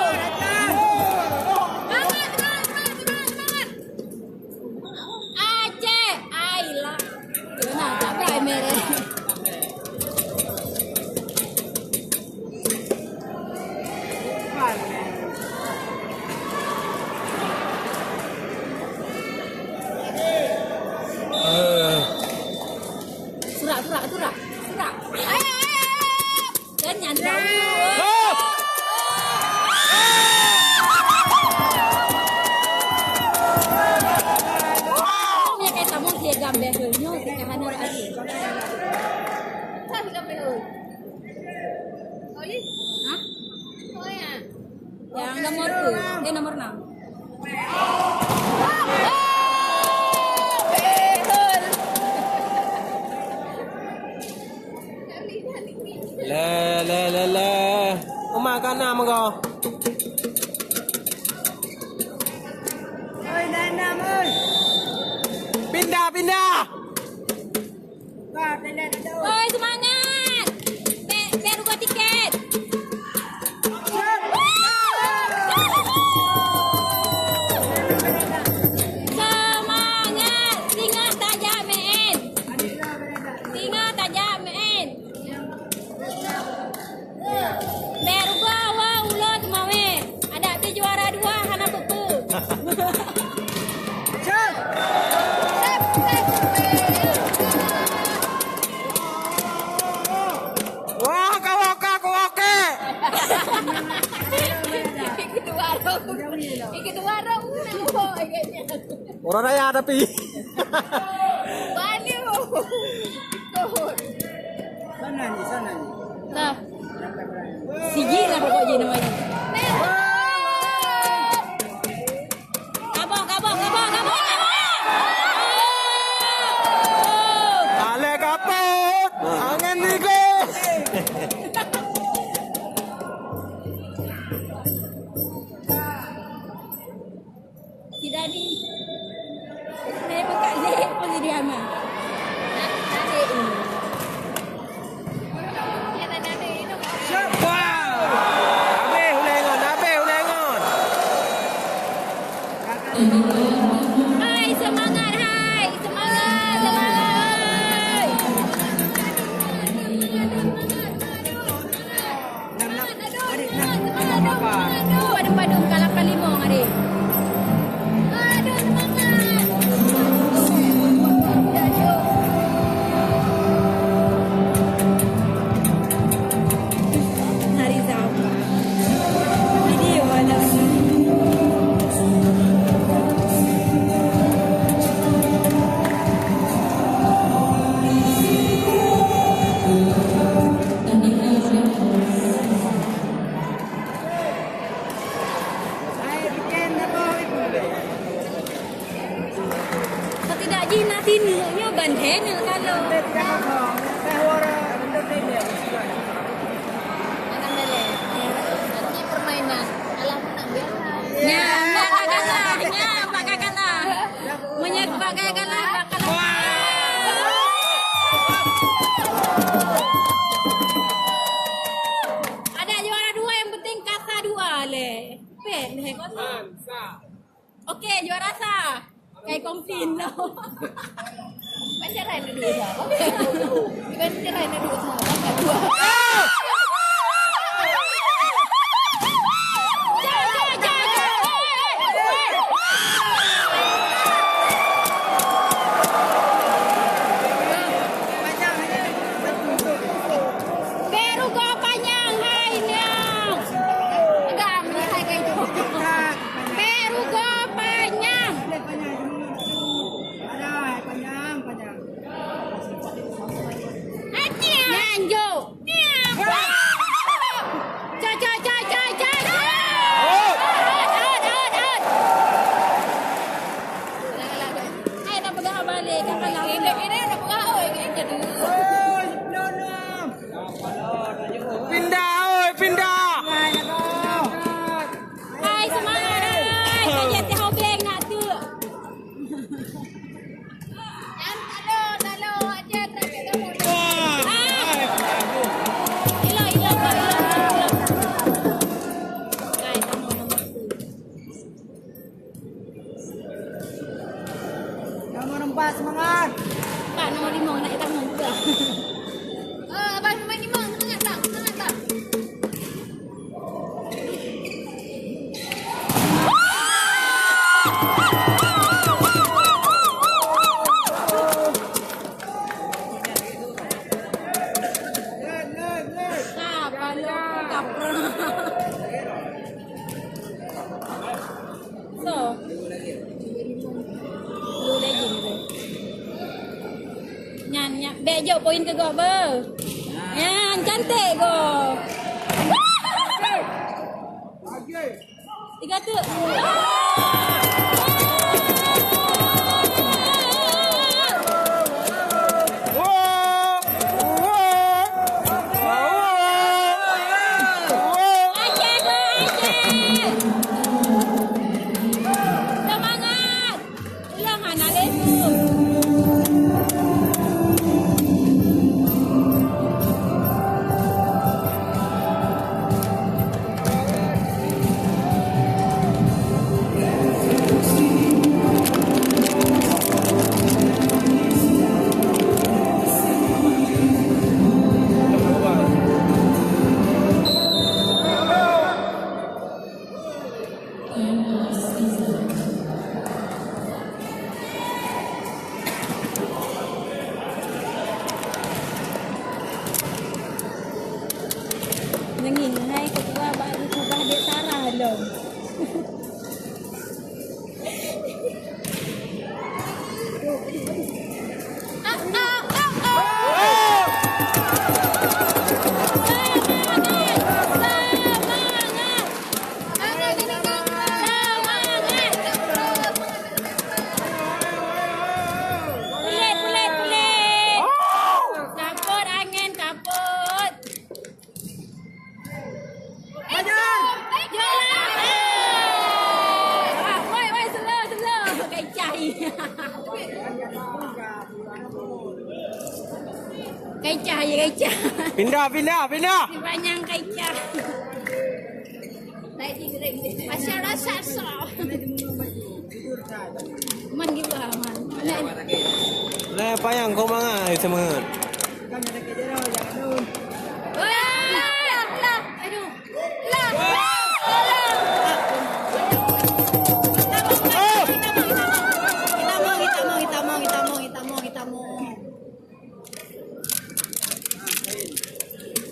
Semangat, semangat, semangat, semangat, semangat. Aceh, ai lah. Nah, tak pernah merah. Surak, surak, surak, surak. Ayo, ayo, ayo, ayo. Dan nyan tahu. Nyoe kai tamong dia gambar tu. Nyoe kita hana lagi. Kan gambar tu. Hah? Oh ya. Yang nomor tu, dia nomor enam. Le, le, le, le. Uma ka enam ko. Pindah, pindah. Oi, semangat! Bèk, bèk rugoe tiket! Semangat! Singoh tajak meu'en! Singoh tajak meu'en! Bèk rugoe, woe, ulo teumawé! Orang raya tapi. Balik. Sana ni, sana ni. Nah. Siji lah pokok je nama ni. Kaboh, kaboh, kaboh, kaboh, kaboh. Alek kapot, angin tiga. Tidak di. Saya buka leh pun jadi aman. Adik ini. Siapa? Habis ulai ngon, habis ulai ngon. Hai, semangat, hai. Semangat, semangat, hai. Aduh, aduh, aduh, aduh, aduh, aduh, padum-padum ka lapan lima hari. Aduh, semangat. Hari Sabtu. Video ada. Setidak jih na sineuk nyoe ban he neuk talo. Ini permainan. Alah, menang biasa. Ya, enggak, enggak kalah. Ya, enggak kalah. Meunyoe bak gaya galak, bak galak. Ada juara dua, yang penting kasa dua leh. Pen leh kosong. Oke, juara sa. Kai kompin lo. Bukan cara yang duduk sa. Bukan cara yang duduk sa. Berugo panyang hai nyoe. Pegang ni hai kai tu. Berugo panyang. Nyan jok. Cai, cai, cai, cai, cai. Ot, ot, ot, ot. Hai, tapeugah balik, ka kalah. Ini, ini tapeugah, oi, ini jadi. Pindah, oi, pindah. Hai, semangat, hai. Ka jeuet si Hobeng nak tu. Wah. Ilok, ilok, ilok, ilok, ilok. Hai, sama nomor tu. Nomor empat, semangat. Pak, nomor lima, nak hitam juga. Eh, abang, nomor lima, semangat, Bang, semangat, Bang. Nah, paling kapra. So. Blue Legend tu. Nyan, nyan. Bèk jok poin keu gob, beuh. Nyan, cantik gob. Tiga tu. Aceh, Aceh. Semangat. Ulang hana lé tu. Neungieng hai keudua bak keudua dek Sarah lom. Pulet, pulet, pulet. Kapot angin, kapot. Jalan. Woi, woi, slow, slow. Kai cah. Kai cah, ya, kai cah. Pindah, pindah, pindah. Di panjang kai cah. Masyarakat so. Man gila, man. Nah, payang kau mangat, eh, semangat. Wah, lah, lah, aduh. Lah.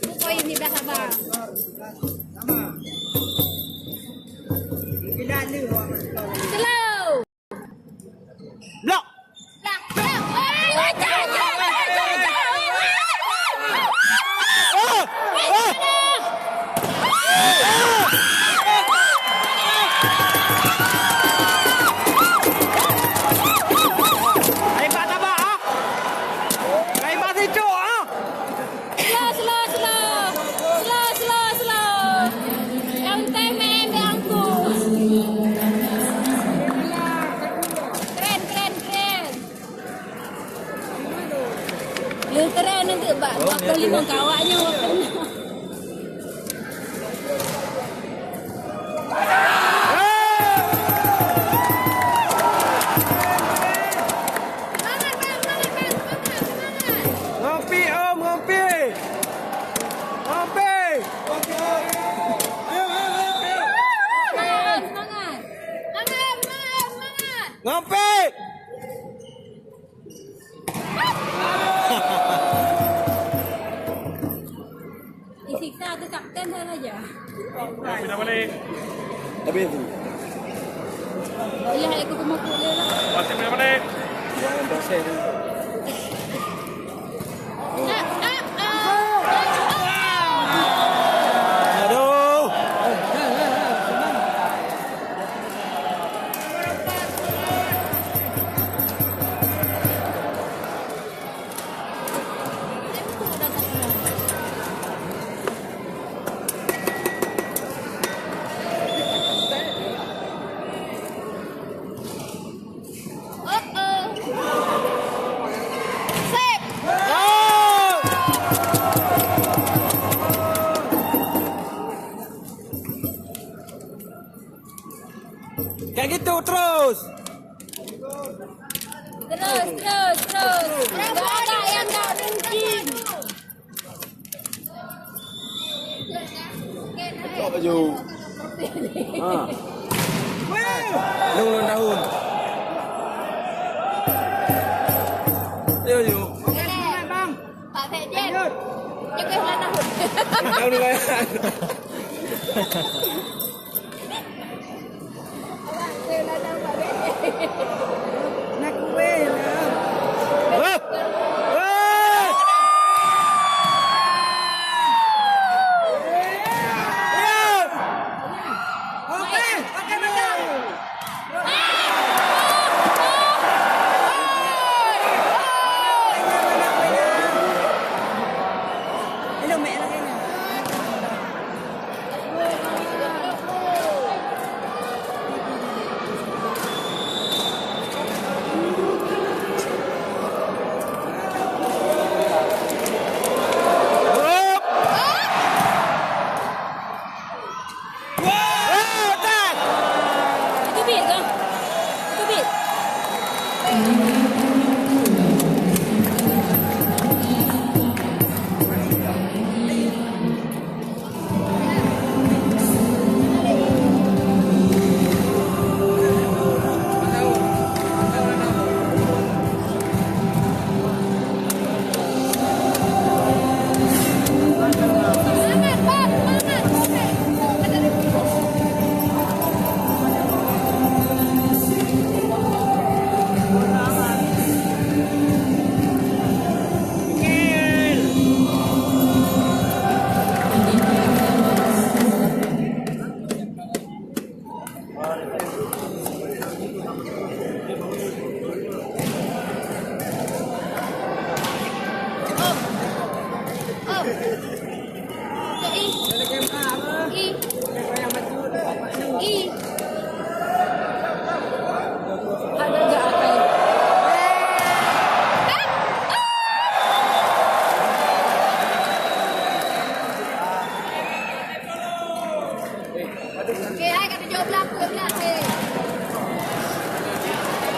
Pokok ini dah sabar. Slow. Blok. Lah, lah. Eh, wajah, wajah, wajah, wajah. Ah! Ah! Ai, bak tabak, ah. Ai, bak sicok, ah. Slow, slow, slow. Slow, slow, slow. Yang time main di angku. Keren, keren, keren. Lu keren nanti, Bak. Dua puluh lima kawaknya waktu. Semangat, Bang, semangat, Bang, semangat, semangat. Ngopi, Om, ngopi. Ngopi. Semangat, semangat. Semangat, semangat, semangat. Ngopi. Disiksa tu kapten saya saja. Pindah balik. Habis tu. Iya, aku kena pulih lah. Wasit pindah balik. Jangan dosen. Ah, ah, ah. Aduh. Kayak gitu terus. Terus, terus, terus. Enggak ada yang enggak mungkin. Cok baju. Ha. Lôn lôn tahun. Ayo, ayo. Pak Sekjen. Cek ke mana? Tahun lain. Okey, hai, kat tujuh belas, dua belas, eh.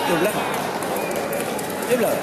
Tujuh belas. Tujuh belas.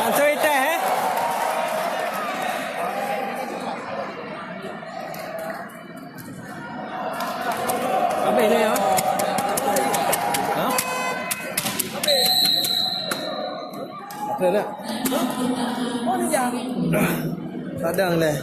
Langsung iteh, eh? Habis dah, ya? Ha? Apa nak? Sadang deh.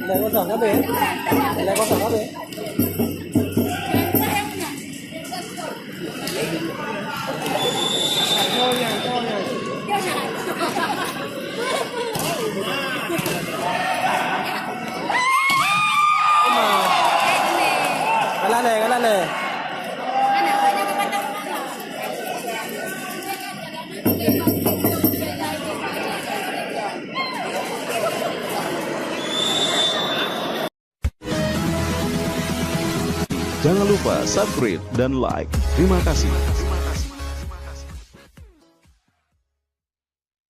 Dah kosong habis. Dah kosong habis. Kalah lé, kalah lé. Jangan lupa subscribe dan like. Terima kasih.